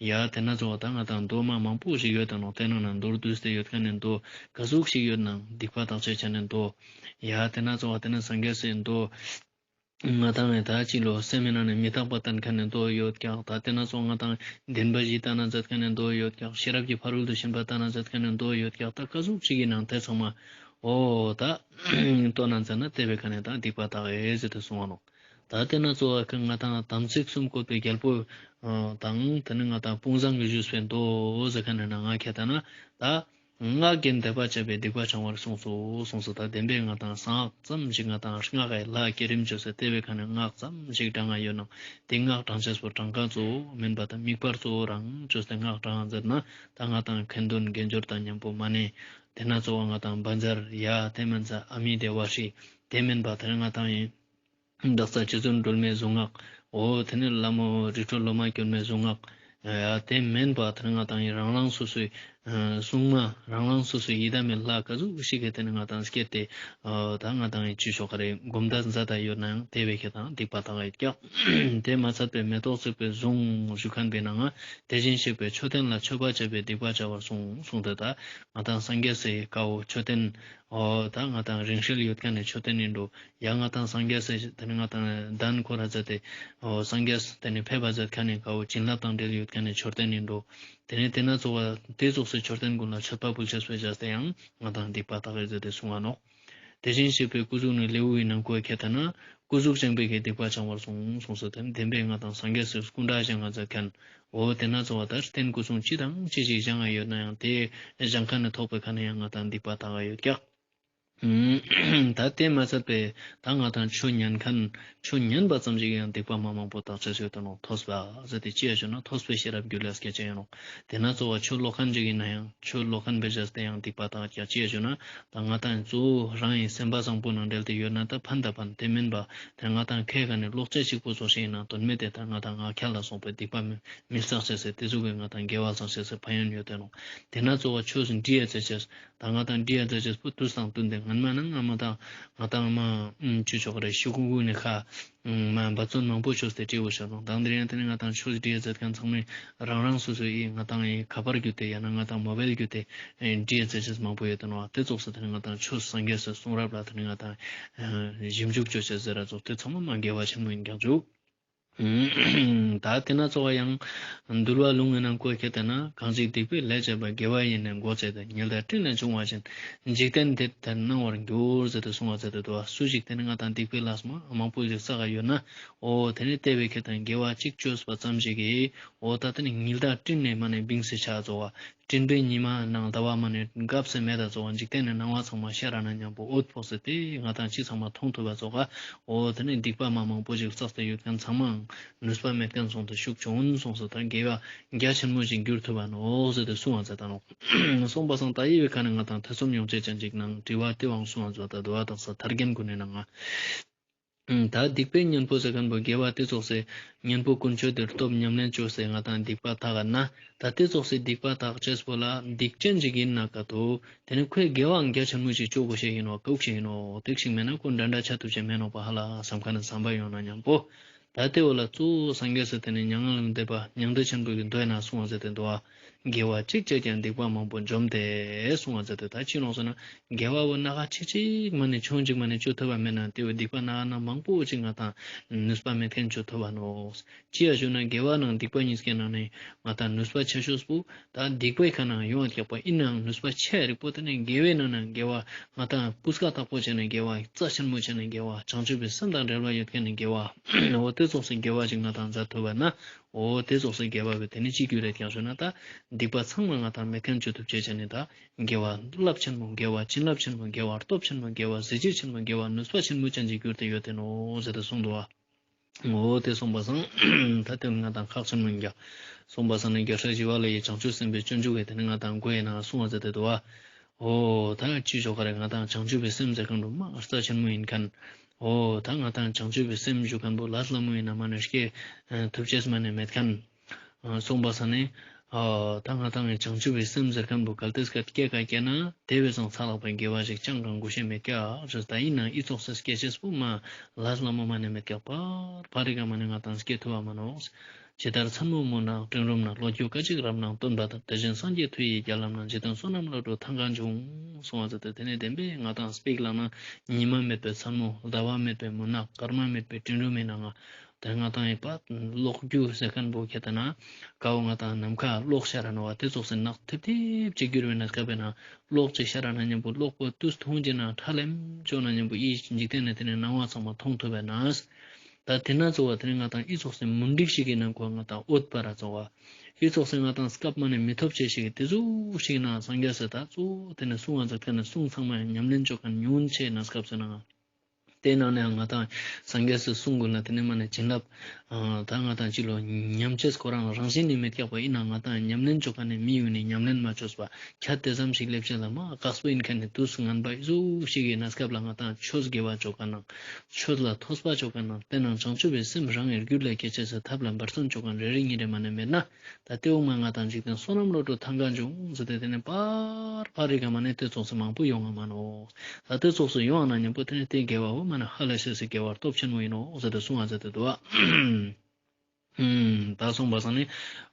ཡ་དེ་ན་གཙོ་བོ་ད་ང་དང་མདོ་མ་མང་པོ་ཞིག་ཡོད་དེ་ནོ། དེ་ནང་ན་མདོར་བསྡུས་ཏེ་ཡོད་མཁན་ནི་མདོ་ག་ཟུག་ཞིག་ཡོད་ན་སྡིག་པ་དག་ཅེས་བྱ་ནི་མདོ། ཡ་དེ་ན་གཙོ་བོ་དེ་ན་སངས་རྒྱས་སི་མདོ། ང་དང་ངས་ད་ཅི་ལོ་སེམས་མི་ནང་ནས་མི་རྟག་པ་བསྟན་མཁན་ནི་མདོ་ཡོད་ཀྱག་ད་དེ་ན་གཙོ་བོ་ང་དང་བདེན་པ་བཞི་ལྟ་ན་མཛད་མཁན་ནི་མདོ་ཡོད་ཀྱག་ཤེས་རབ་ཀྱི་ཕ་རོལ་ཏུ་ཕྱིན་པ་ལྟ་ན་མཛད་མཁན་ནི་མདོ་ཡོད་ཀྱག་ད་ག་ཟུག་ཞིག་ཡིན་ནང་དེ་ཚང་མ། འོ་ད་ལྟོས་ན་མཛད་ན་དེ་བས་ཁ་ནས་ད་སྡིག་པ་དག་ཨེ་ཟེར་ཏེ་གསུང་བ་ནོ། ད་དེ་ན་གཙོ་བོ་ང་དང་དམ་ཚིག་གསུམ་བཀོད་པའི་རྒྱལ་པོ་དང་དེ་ནི་ང་དང་དཔུང་བཟང་གིས་ཞུས་པའི་མདོ་ཟེར་མཁན་ནི་ནང་ང་ཁ་ད་ན་ད། སྔགས་ཀྱི་བཟླས་པ་བྱས་པས་སྡིག་པ་བྱང་བར་གསུངས་སོ་གསུངས་སོ། ད་བདེན་པའི་ང་དང་གསང་སྔགས་ཙམ་ཞིག་ང་དང་སྔགས་ཀྱི་ལྷ་བསྐྱེད་རིམ་བཅོས་སེ་དེ་བས་ཁ་ནས་སྔགས་ཙམ་ཞིག་བགྲང་ང་ཡོད་ནང་དེ་སྔགས་བགྲང་བྱས་པོ་གྲངས་ཀ་གཙོ་བོ་མིན་པ་དང་དམིགས་པ་གཙོ་བོ་རང་བཅོས་ཏེ་སྔགས་བགྲང་ང་མཛད་ན་ད་ང་དང་ཁ་འདོན་དགེ་སྦྱོར་དང་མཉམ་པོ་མ་ནས་དེ་ན་གཙོ་བོ་ང་དང་བཛྲ་ཡ་དེ་མིན་ཙ་ཨ་མི་དེ་བ་ཧྲི་དེ་མིན་པ་དེ་ང་དང་ཡིན། དག་ས་རྗེ་བཙུན་སྒྲོལ་མའི་གཟུངས་སྔགས། འོ་དེ་ནས་ལྷ་མོ་རི་ཁྲོད་ལོ་མ་གྱོན་མའི་གཟུངས་སྔགས། ཡ་དེ་མིན་པ་དེ་ནས་ང་དང་ཡི་རང་རང་སོ་སོའི་སྲུང་མ་རང་རང་སོ་སོའི་ཡི་དམ་མི་ལྷ་ག་ཟུག་ཞིག་གི་དེ་ནས་ང་དང་སྐྱེད་དེ་ད་ང་དང་ཡི་ཅི་ཤོག་ག་རེ་སྒོམ་བཟླས་མཛད་ད་ཡོད་ནའང་དེ་བས་ཁྱེད་དང་སྡིག་པ་དག་ཡོད་ཀྱག་དེ་མ་ཚད་པའི་མེ་ཏོག་བརྩེགས་པའི་གཟུངས་ཞུ་མཁན་པའི་ནང་ང་དེ་བཞིན་གཤེགས་པའི་མཆོད་རྟེན་ལ་མཆོད་པ་བྱས་པའི་སྡིག་པ་བྱ་བར་གསུངས་གསུངས་ཏེ་ད་ང་དང་སངས་རྒྱས་སའི་ཀ་བོ་མཆོད་རྟེན། ཨོ་ད་ང་དང་རིང་བསྲེལ་ཡོད་མཁན་ནི་མཆོད་རྟེན་ཡིན་འགྲོ། ཡང་ང་དང་སངས་རྒྱས་སི་དེ་ནི་ང་དང་གདན་ཁོ་ར་མཛད་དེ་ཨོ་སངས་རྒྱས་དེ་ནི་ཕེབས་པ་མཛད་མཁན་ནི་ཀ་བོ་བྱིན་རླབས་དང་འབྲེལ་ཡོད་མཁན་ནི་མཆོད་རྟེན་ཡིན་འགྲོ། དེ་ནི་དེ་ན་ཚོ་བ་དེ་ཙོགས་སི་མཆོད་རྟེན་ཀུན་ལ་མཆོད་པ་ཕུལ་ཆེས་པའི་བྱས་ཏེ་ཡང་ང་དང་སྡིག་པ་དག་གི་མཛད་དེ་གསུང་བ་ནོག། དེ་བཞིན་གཤེགས་པའི་སྐུ་གཟུགས་ནི་ལེའུ་ཡི་ནང་ཁོ་ཁྱེད་ཐ་ན་སྐུ་གཟུགས་བཅང་པའི་གི་སྡིག་པ་བྱང་བར་གསུངས་གསུངས་སོ། དེ་ནི་བདེན་པའི་ང་དང་སངས་རྒྱས་སི་སྐུ་འདྲ་བཞེངས་ང་མཛད་མཁན་ཨོ་དེ་ན་ཚོ་བ་ད་རྟེན་སྐུ་གསུང་ཅི་དང་ཅི་ཞིག་བཞེངས་ང་ཡོད་ན་ཡང་དེ་བཞེངས་མཁན་ནི་ཐོག་པའི་ཁ་ནས་ཡང་ང་དང་སྡིག་པ་དག་ག་ཡོད་ཀྱག། ད་དེ་མ་ཚད་པའི་ད་ང་དང་ཆོས་ཉན་མཁན་ཆོས་ཉན་པ་ཙམ་ཞིག་ཡང་སྡིག་པ་མ་མང་པོ་དག་ཆ་ཆོས་དང་ནོ་ཐོས་པ་ཟེར་ཏེ་ཅི་ཡ་ཞུ་ན་ཐོས་པའི་ཤེས་རབ་རྒྱུད་ལ་སྐྱེ་ཆ་ཡོད་ནོ། དེ་ན་གཙོ་བ་ཆོས་ཀློག་མཁན་ཅིག་ཡིན་ན་ཡང་ཆོས་ཀློག་མཁན་བེ་བྱས་ཏེ་ཡང་སྡིག་པ་དག་ཀྱང་ཅི་ཡ་ཞུ་ན་ད་ང་དང་གཙོ་བོ་རང་ཡི་སེམས་པ་བཟང་པོ་ནང་འབྲེལ་ཏེ་ཡོད་ན་ད་ཕན་ད་ཕན་དེ་མིན་པ་དེ་ང་དང་ཁའི་ཁ་ནས་ཀློག་ཆ་ཞིག་པོ་ཚོ་ཞིག་ཡིན་ན་དོན་མེད་དེ་ད་ང་དང་ང་ཁྱ་ལ་སོང་པའི་སྡིག་པ་མི་མི་བསགས་ཆ་ཟེར་དེ་ཚོ་གི་ང་དང་དགེ་བ་བསགས་ཆ་ཟེར་ཕན་ཡོན་ཡོད་དེ་ནོ། དེ་ན་གཙོ་བ་ཆོས་སུ་འདྲི་ཡ་ཚེ་ཆེས། ད་ང་དང་འདྲི་ཡ་མཛད་ཅེས་པོ་དུས་དང་བསྟུན་ཏེ་སྔན་མ་ནང་ང་མ་དང་ང་དང་མ་ཨུམ་ཅུ་ཆོག་རེ་ཤི་ཀུ་ཀུ་ནི་ཁ་ཨུམ་མ་འབད་བརྩོན་མང་པོ་ཅོས་ཏེ་སྤྲེའུ་བྱ་རུང་དང་འདིར་ཡང་དེ་ནི་ང་དང་ཆོས་འདྲི་ཡ་མཛད་མཁན་ཚང་མས་རང་རང་སོ་སོའི་ཡི་ང་དང་ཡི་ཁ་པར་བརྒྱུད་དེ་ཡང་ན་ང་དང་མོ་བེལ་བརྒྱུད་དེ་འདྲི་ཡ་མཛད་ཅེས་མང་པོ་ཡོད་དོ་ནོ། དེ་ཙོགས་སུ་དེ་ནི་ང་དང་ཆོས་སངས་རྒྱས་སུ་གསུང་རབ་ལ་དེ་ནི་ང་དང་ཞིབ་འཇུག་ཅོ་ཅེས་ཟེར་ར་ཙོགས་དེ་ཚང་མ་མ་དགེ་བ་ཆེན་མོ་ཡིན་ཀྱང་ཅུ། ད་དེ་ན་གཙོ་བ་ཡང་འདུལ་བ་ལུང་གི་ནང་བཀོད་ཁྱེད་དེ་ན་གང་ཞིག་སྡིག་པའི་ལས་བྱས་པ་དགེ་བ་ཡིས་ནི་འགོག་བྱེད་དེ། ཉི་ཟླ་སྤྲིན་ལས་བྱུང་བ་བཞིན་འཇིག་རྟེན་དེ་ལྟར་སྣང་བར་འགྱུར་ཟེར་ཏེ་གསུང་བ་ཟེར་ཏེ་འདུག་བ། སུ་ཞིག་དེ་ནི་ང་དང་སྡིག་པའི་ལས་མ་མང་པོ་ཞིག་བསགས་ཡོད་ན་ཨོ་དེ་ནི་དེ་བས་ཁྱེད་དང་དགེ་བ་གཅིག་བཅོས་པ་ཙམ་ཞིག་གིས་ཨོ་ད་དེ་ནི་ཉི་ཟླ་སྤྲིན་ནས་མ་ནས་བིང་སེ་ཆ་ཚོ་བ། སྤྲིན་པའི་ཉི་མ་ནང་ཟླ་བ་མ་ནས་འགབ་སེ་མེད་ད་ཚོ་བ་འཇིག་རྟེན་ནས་སྣང་བ་ཚང་མ་ཤར་ར་ན་མཉམ་པོ་འོད་ཕོག་སེ་དེ་ང་དང་ཅི་ཚང་མ་མཐོང་ཐུབ་པ་ཚོ་ག་ཨོ་དེ་ནས་སྡིག་པ་མ་མང་པོ་ཞིག་བསགས་ཏེ་ཡོད་མཁན་ཚང་མའང་ནུས་པ་མེད་མཁན་སོང་དུ་ཤུགས་ཆུང་སོང་སོ་ད་དགེ་བ་རྒྱ་ཆེན་མོ་ཞིག་འགྱུར་ཐུབ་པ་ནོ་ཟེར་ཏེ་གསུང་བ་མཛད་ད་ནོ། གསུངས་པ་སང་ད་ཡི་བའི་ཁ་ནས་ང་དང་ཐེ་ཚོམ་ཡོང་ཆེད་ཅན་ཅིག་ནང་དྲི་བ་དེ་བང་གསུང་བ་མཛད་ད་དུ་བ་དག་ས་ཐར་རྒྱན་ཀུན་ནས་ནང་ང་། ད་སྡིག་པའི་གཉེན་པོ་ཟེར་མཁན་པོ་དགེ་བ་དེ་ཙོགས་སེ་གཉེན་པོ་ཀུན་སྤྱོད་དེར་སྟོབས་ཉམས་ལེན་བཅོས་སེ་ང་དང་སྡིག་པ་དག་ན་ད་དེ་ཙོགས་སེ་སྡིག་པ་དག་ཅེས་པོ་ལ་སྡིག་ཅན་ཅིག་ཡིན་ན་ཀ་ཏོ་དེ་ནི་ཁོས་དགེ་བའང་རྒྱ་ཆེན་མོ་ཞིག་བཅོ་དགོས་ཤེས་ཡིན་ནོ་ཀུག་ཤེས་ཡིན་ནོ་དེག་ཞིག་མེད་ན་ཁོ་འདྲ་འདྲ་ཆ་ཐུབ་ཆེ་མེད་ནོ་པ་ཧ་ལ་བསམ་མཁན་ནི་བསམ་པ་ཡོང་ན་མཉམ་པོ། ད་དེ་བོ་ལ་གཙོ་བོ་སངས་རྒྱས་སུ་དེ་ནི་མྱ་ངན་ལས་འདས་པ་མྱང་འདས་ཆེན་པོ་གི་མདོ་ཡིན་ན་གསུང་བ་ཟེར་ཏེ་འདུག་བ། དགེ་བ་གཅིག་བྱས་ཀྱང་སྡིག་པ་མང་པོ་འཇོམས་ཏེ་གསུང་བ་མཛད་དེ་ད་ཅི་ལོང་ཟེར་ན་དགེ་བ་བོ་སྣ་ཁ་ཆིག་ཅིག་མ་ནས་ཆུང་ཅིག་མ་ནས་བཅོ་ཐུབ་པ་མེད་ན་དེ་བོ་སྡིག་པ་སྣ་ཁ་ན་མང་པོ་ཅིག་ང་དང་ནུས་པ་མེད་མཁན་བཅོ་ཐུབ་པ་ནོ། ཅི་ཡ་ཞུ་ན་དགེ་བ་ནང་སྡིག་པ་གཉིས་ཀའི་ནང་ནས་ང་དང་ནུས་པ་ཆེ་ཤོས་པོ་ད་སྡིག་པའི་ཁ་ནང་ཡོང་བ་རྒྱག་པ་ཡིན་ནའང་ནུས་པ་ཆེ་རིག་པོ་དེ་ནས་དགེ་བའི་ནང་ནས་དགེ་བ་ང་དང་ཀུས་ཀ་དག་པོ་བྱས་ནས་དགེ་བ་རྩ་ཆེན་མོ་བྱས་ནས་དགེ་བ་བྱང་ཆུབ་པའི་སེམས་དང་འབྲེལ་བ་ཡོད་མཁན་ནས་དགེ་བ་འོ་དེ་ཙོགས་སུ་དགེ་བ་ཞིག་ང་དང་མཛད་ཐུབ་པ་ན། འོ་དེ་ཙོགས་སུ་དགེ་བ་བས་དེ་ནི་ཅི་རྒྱུ་རེད་ཀྱང་ཞུ་ན་ད་སྡིག་པ་ཚང་མ་ང་དང་མེད་མཁན་བཅོ་ཐུབ་བྱེད་བྱས་ནས་ད་དགེ་བ་རླབས་ཆེན་མོ་དགེ་བ་བྱིན་རླབས་ཆེན་མོ་དགེ་བ་སྟོབས་ཆེན་མོ་དགེ་བ་གཟི་བརྗིད་ཆེན་མོ་དགེ་བ་ནུས་པ་ཆེན་མོ་ཅན་གྱི་རྒྱུར་དུ་ཡོད་དེ་ནོ་ཟེར་ཏེ་གསུངས་འདུག་བ། འོ་དེ་གསུངས་པ་སང་ད་དེ་ང་དང་ཁག་ཆེན་མོ་ཡིན་ཀྱང་གསུངས་པ་སང་ནི་རྒྱལ་སྲས་ཞི་བ་ལྷ་ཡི་བྱང་ཆུབ་སེམས་དཔའི་སྤྱོད་འཇུག་གི་དེ་ནི་ང་དང་མགོ་ཡི་ནང་གསུངས་པ་ཟེར་ཏེ་འདུག་བ། འོ་ད་ཅི་ཞོག་ག་རེ་ང་དང་བྱང་ཆུབ་པའི་སེམས་ཟེར་མཁན་འགྲོ་མ་རྩ་ཆེན་མོ་ཡིན་མཁན། འོ་ད་ང་དང་བྱང་ཆུབ་པའི་སེམས་ཞུ་མཁན་པོ་ལ་སླ་མོ་ཡིན་ན་མ་ནི་སྐྱེ་ཐུབ་ཅེས་མ་ནི་མེད་མཁན། གསུངས་པ་ས་ནི། ད་ང་དང་ངའི་བྱང་ཆུབ་པའི་སེམས་ཟེར་མཁན་པོ་གལ་ཏེ་སྐད་སྐྱེ་ག་སྐྱེ་ན་དེ་བས་སང་ཚ་ལག་པའི་དགེ་བ་ཞིག་ཅང་གང་དགོས་ཤེས་མེད་ཀྱག་རེད། ད་ཡིན་ནའང་ཨི་ཙོགས་སེ་སྐྱེ་ཅེས་པོ་མ་ལ་སླ་མོ་མ་ནི་མེད་ཀྱག་པར་ཕ་རི་ག་མ་ནི་ང་དང་སྐྱེ་ཐུབ་བ་མ་ནོག་ཇི་ལྟར་མཚན་མོ་མུན་ནག་སྤྲིན་རུམ་ན། ལོ་རྒྱུས་སྐད་ཅིག་རབ་སྣང་སྟོན་པ་ལྟར། དེ་བཞིན་སངས་རྒྱས་མཐུ་ཡི་རྒྱལ་ལམ་ན། འཇིག་རྟེན་བསོད་ནམས་བློ་གྲོས་ཐང་ག་འབྱུང་། གསུང་བ་ཟེར་ཏེ་དེ་ནས་བདེན་པས་ང་དང་སྤེག་ལ་ན་ཉི་མ་མེད་པའི་མཚན་མོ་ཟླ་བ་མེད་པའི་མུན་ནག་སྐར་མ་མེད་པའི་སྤྲིན་རུམ་མེད་ན་ང་དེ་ང་དང་ཡི་པ་གློག་རྒྱུ་ཟེར་མཁན་པོ་ཁྱེད་ལྟ་ན་ཀའོ་ང་དང་ནམ་མཁའ་གློག་ཤར་ར་ནོ་བ་དེ་ཙོགས་སེ་ནག་ཐིབ་ཐིབ་ཅིག་གྱུར་བའི་ན་སྐབས་པས་ན་གློག་ཅིག་ཤར་ར་ན་མཉམ་པོ་གློག་པོ་དུས་ཐུང་ཅིག་ན་ཁྲ་ལེམ་ཅོག་ན་མཉམ་པོ་ཨི་འཇིག་རྟེན་ནས་དེ་ནས་སྣང་བ་ཚང་མ་མཐོང་ཐུབ་པས་ན། ད་དེ་ན་གཙོ་བ་དེ་ནི་ང་དང་ཨི་ཙོགས་སེ་མུན་འགྲིག་ཞིག་གི་ནང་ཁོ་ང་དང་འོད་པ་ར་གཙོ་བ། ཨི་ཙོགས་སེ་ང་དང་སྐབས་མ་ནས་མི་ཐོབ་ཆེ་ཞིག་དེ་ཙོགས་ཤིག་ན་སངས་རྒྱས་སེ་ད་གཙོ་བོ་དེ་ནི་གསུང་བ་ཛ་ཁ་ནི་གསུང་ཚང་མ་ཡང་ཉམས་ལེན་ཆོག་མཁན་ཉུང་ཆེ་ན་སྐབས་སེ་ན་ང་། དེ་ནང་ནས་ང་དང་སངས་རྒྱས་སི་གསུང་དགོས་ན་དེ་ནི་མ་ནས་བྱིན་རླབས། ད་ང་དང་ཅི་ལོ་ཉམས་ཆེས་ཁོ་རང་རང་བཞིན་ནི་མི་སྐྱག་པ་ཡིན་ན་ང་དང་ཉམས་ལེན་ཆོག་མཁན་ནི་མི་ཡོད་ནི་ཉམས་ལེན་མ་ཆོག་པ། ཁྱད་དེ་ཙམ་ཞིག་སླེབས་ཆེད་ལ་མ་དཀགས་པོ་ཡིན་མཁན་ནི་དུས་སུ་ངན་པ་ཨི་ཟུག་ཞིག་ཡིན་ན་སྐབས་ལ་ང་དང་ཆོས་དགེ་བ་ཆོག་མཁན་ནང་། ཆོས་ལ་ཐོས་པ་ཆོག་མཁན་ནང་། དེ་ནང་བྱང་ཆུབ་པའི་སེམས་རང་གི་རྒྱུད་ལ་སྐྱེ་ཆེད་སུ་ཐབས་ལ་འབད་བརྩོན་ཆོག་མཁན་རེ་རེ་གཉིས་རེ་མ་ནས་མེད་ན། ད་དེ་འོ་མ་ང་དང་འཇིག་རྟེན་བསོད་ནམས་བློ་གྲོས་ཐང་ག་འབྱུང་ཟེར་ཏེ་དེ་ནས་པར་པར་རི་ག་མ་ནས་དེ་ཙོགས་སུ་མང་པོ་ཡོང་ང་མ་ནོ། ད་དེ་ཙོགས་སུ་ཡོང་ང་ན་མཉམ་པོ་དེ་ནས་དེ་དགེ་བ་འོ་མ་ན་ཧ་ལས་ཤེས་སུ་དགེ་བ་སྟོབས་ཆེན་མོ་ཡིན་ནོ་ཟེར་ཏེ་གསུང་བ་ཟེར་ཏེ་འདུག་བ། ད་གསུངས་པ་སང་ནི།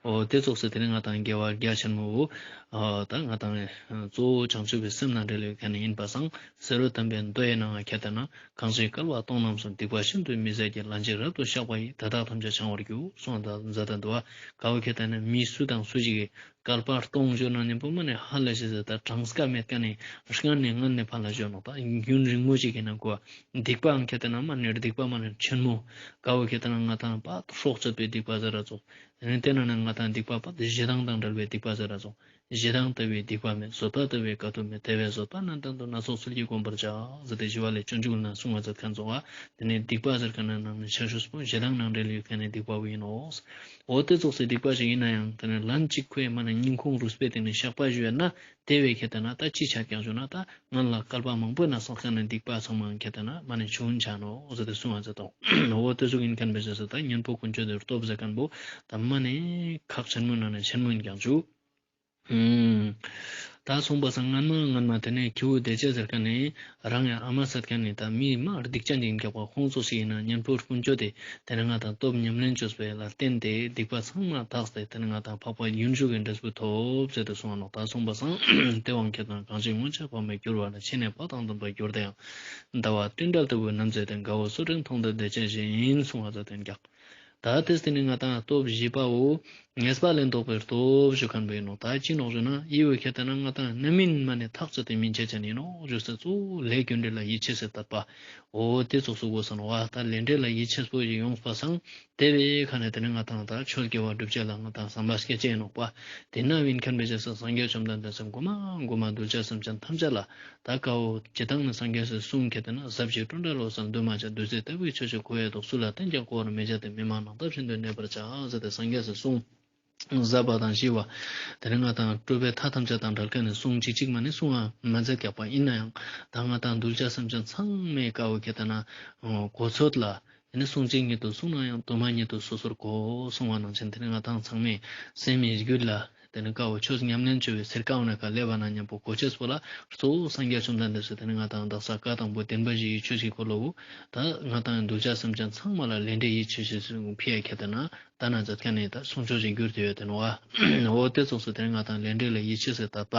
འོ་དེ་ཙོགས་སུ་དེ་ནི་ང་དང་དགེ་བ་རྒྱ་ཆེན་མོའོ། ཨ་ད་ང་དང་ཨ་གཙོ་བོ་བྱང་ཆུབ་པའི་སེམས་དང་འབྲེལ་བའི་ག་ནས་ཡིན་པ་སང་། བསེ་རུ་དམ་པའི་མདོ་ཡི་ནང་ང་ཁྱེད་ལྟ་ན། གང་ཞིག་བསྐལ་པ་སྟོང་རྣམས་སུ། སྡིག་པ་ཤིན་ཏུ་མི་བཟད་ཀྱི། ལན་ཅིག་རབ་ཏུ་བཤགས་པ་ཡིས། དེ་དག་ཐམས་ཅད་བྱང་བར་འགྱུར་གསུངས་དང་མཛད་དེ་འདུག་བ། ག་བོ་ཁྱེད་ལྟ་ན་མི་སུ་དང་སུ་ཞིག་གིས་བསྐལ་པ་སྟོང་བརྗོད་ན་མཉམ་པོ་མ་ནས་ཧ་ལས་ཤེས་ཟེར་ད་གྲངས་ཀ་མེད་ཀ་ནས་སྔན་ནས་སྔན་ནས་ཕར་ལ་བརྗོད་ནོག་ད་རྒྱུན་རིང་མོ་ཞིག་གི་ནང་གོ། སྡིག་པའང་ཁྱེད་ལྟ་ན་མ་ནས་སྡིག་པ་མ་ནས་ཆེན་མོ། ག་བོ་ཁྱེད་ལྟ་ན་ང་དང་བ་སྲོག་གཅོད་པའི་སྡིག་པ་ཟེར་ར་ཙོགས། དེ་ནས་དེ་ན་ནི་ང་དང་སྡིག་པ་བ་ཞེ་སྡང་དང་འབྲེལ་བའི་སྡིག་པ་ཟེར་ར་ཙོགས། ཞེ་སྡང་ལྟ་བུའི་སྡིག་པ་མེད། བཟོད་པ་ལྟ་བུའི་དཀའ་ཐུབ་མེད། དེ་བས་བཟོད་པ་རྣམས་དོན་དུ། སྣ་ཚོགས་ཚུལ་གྱིས་བསྒོམ་པར་བྱ། ཟེར་ཏེ་ཞི་བ་ལྷས་སྤྱོད་འཇུག་ན་གསུང་བ་མཛད་མཁན་ཙོགས་བ། དེ་ནས་སྡིག་པ་ཟེར་མཁན་ནི་ནང་ནས་ཆ་ཤོས་སྤོ་ཞེ་སྡང་ནང་འབྲེལ་ཡོད་མཁན་ནི་སྡིག་པ་བོ་ཡིན་ནོ། འོ་དེ་ཙོགས་སེ་སྡིག་པ་ཞིག་ཡིན་ན་ཡང་དེ་ནས་ལན་གཅིག་ཁོས་མ་ནས་སྙིང་ཁུང་རུས་པའི་སྟེང་ནས་བཤགས་པ་ཞུས་ན། དེ་བས་ཁྱེད་ལྟ་ན་ད་ཅི་ཆ་ཀྱང་ཞུ་ན་ད་ང་ལ་བསྐལ་པ་མང་པོའི་ནང་སོང་མཁན་ནི་སྡིག་པ་ཚང་མ་ཁྱེད་ལྟ་ན་མ་ནས་ཆུང་ཆ་ནོ་ཟེར་ཏེ་གསུང་བ་མཛད་དོ། འོ་དེ་ཙོགས་ཡིན་མཁན་བས་ཟེར་ད་གཉེན་པོ་དཀོན་མཆོག་དེར་སྟོབས་ཟེར་མཁན་པོ་ད་མ་ནས་ཁག་ཆེན་མོའི་ནང་ནས་ཆེན་མོ་ཡིན་ཀྱང་ཞུ། ཨུམ། ད་གསུངས་པ་སང་སྔན་མ་སྔན་མ་དེ་ནས་ཁྱེའུ་བདེ་བྱེད་ཟེར་མཁན་ནི་རང་ཡང་ཨ་མ་ཟེར་མཁན་ནི་ད་མི་མ་སྡིག་ཅན་ཅིག་ཡིན་ཀྱག་པ། ཁོང་ཚོ་ཞིག་ཡིན་ན་གཉེན་པོ་དཀོན་མཆོག་དེ་དེ་ནས་ང་དང་སྟོབས་ཉམས་ལེན་བཅོས་པའི་ལ་བརྟེན་ཏེ་སྡིག་པ་ཚང་མ་དག་སྟེ་དེ་ནས་ང་དང་འཕགས་པ་རྒྱུན་ཞུགས་ཀྱི་འབྲས་བུ་ཐོབ་ཟེར་ཏེ་གསུངས་པ་ནོག་ད་གསུངས་པ་སང་དེ་དབང་ཁྱེད་དང་གང་ཞིག་སྔོན་ཆད་བག་མེད་གྱུར་པ་ལ། ཕྱི་ནས་བག་དང་ལྡན་པར་གྱུར་ཏེ་ཡང་། ཟླ་བ་སྤྲིན་བྲལ་ལྟ་བུ་ནམ་མཛད་དེ། དགའ་བོ་སུ་རིང་མཐོང་དུས་བདེ་བྱེད་བཞིན། གསུང་བ་མཛད་དེ་ཀྱག་ད་དེ་སྟེང་ནས་ང་དང་སྟོབས་བཞི་པའོ། ངེས་པ་ལས་ལྡོག་པའི་སྟོབས་ཞུ་མཁན་པོ་ཡིན་ནོ། ད་ཅི་ནོག་ཞུ་ན་ཡི་བོ་ཁྱེད་ལྟ་ན་ང་དང་རྣམ་སྨིན་མ་ནས་ཐག་བཅད་དེ་སྨིན་བྱེད་ཅན་ཡིན་ནོ་ཞུ་ས་གཙོ་བོ་ལས་རྒྱུ་འབྲས་ལ་ཡིད་ཆེས་སུ་དད་པ། འོ་དེ་ཙོགས་སུ་དགོས་ས་ནོ་བ། ད་ལས་འབྲས་ལ་ཡིད་ཆེས་པོ་ཞིག་ཡོང་པ་སང་དེ་བས་ཁ་ནས་དེ་ནས་ང་དང་ད་ཆོས་དགེ་བ་སྒྲུབ་བྱེད་ལ་ང་དང་བསམ་པ་སྐྱེ་ཅན་ཡིན་ནོག་པ། དེ་ན་བིན་མཁན་པོ་ཅི་ས་སངས་རྒྱས་བཅོམ་ལྡན་འདས་སུ་མགོ་མ་མགོ་མ་གདུལ་བྱ་སེམས་ཅན་ཐམས་ཅད་ལ། ད་ཀ་བོ་ཇི་ལྟར་ན་སངས་རྒྱས་སུ་གསུངས་ཁྱེད་ལྟ་ན། ཟབ་ཞི་སྤྲོས་བྲལ་འོད་གསལ་འདུས་མ་བྱས། བདུད་རྩི་ལྟ་བུའི་ཆོས་ཀྱི་ཁུ་བས་བཟློག། སུ་ལ་བསྟན་ཀྱང་གོ་བར་མི་བྱ་སྟེ། མི་སྨྲ་ནགས་འདབ་བཞིན་དུ་གནས་པར་བྱ། ཟེར་ཏེ་སངས་རྒྱས་སུ་གསུངས། ཟབ་པ་དང་ཞི་བ། དེ་ནས་ང་དང་སྤྲོས་པའི་མཐའ་ཐམས་ཅད་དང་བྲལ་མཁན་ནི་གསུང་གཅིག་གཅིག་མ་ནི་གསུང་བ་མ་མཛད་ཀྱག་པ་ཡིན་ན་ཡང་ད་ང་དང་གདུལ་བྱ་སེམས་ཅན་ཚང་མའི་ཀ་བོ་ཁྱེད་ལྟ་ན་གོ་ཚོད་ལ། དེ་ནས་གསུང་གཅིག་ཉིད་དུ་གསུངས་ན་ཡང་དུ་མ་ཉིད་དུ་སོ་སོར་གོ་གསུངས་པ་ནང་བཞིན་དེ་ནས་ང་དང་ཚང་མས་སེམས་མི་རྒྱུད་ལ་དེ་ནས་ཀ་བོ་ཆོས་ཉམས་ལེན་བྱེད་པའི་སེར་ཀ་བོ་ན་ཀ་ལེ་བ་ན་མཉམ་པོ་གོ་ཆེས་པོ་ལ་གཙོ་བོ་སངས་རྒྱས་བཅོམ་ལྡན་འདས་སུ་དེ་ནས་ང་དང་དག་ས་བཀའ་དང་པོ་བདེན་པ་བཞི་ཡི་ཆོས་ཀྱི་འཁོར་ལོ་བོ་ད་ང་དང་གདུལ་བྱ་སེམས་ཅན་ཚང་མ་ལ་ལས་འབྲས་ཡིད་ཆེས་ཤེས་སུ་ཕི་ཡ་ཁྱེད་ལྟ་ན་ད་ན་མཛད་མཁན་ནི་ད་གསུང་ཆོས་ཀྱི་རྒྱུད་དེ་ཡོད་དེ་ནོ་བ། འོ་དེ་ཙོགས་སུ་དེ་ནས་ང་དང་ལས་འབྲས་ལ་ཡིད་ཆེས་སུ་དད་པ་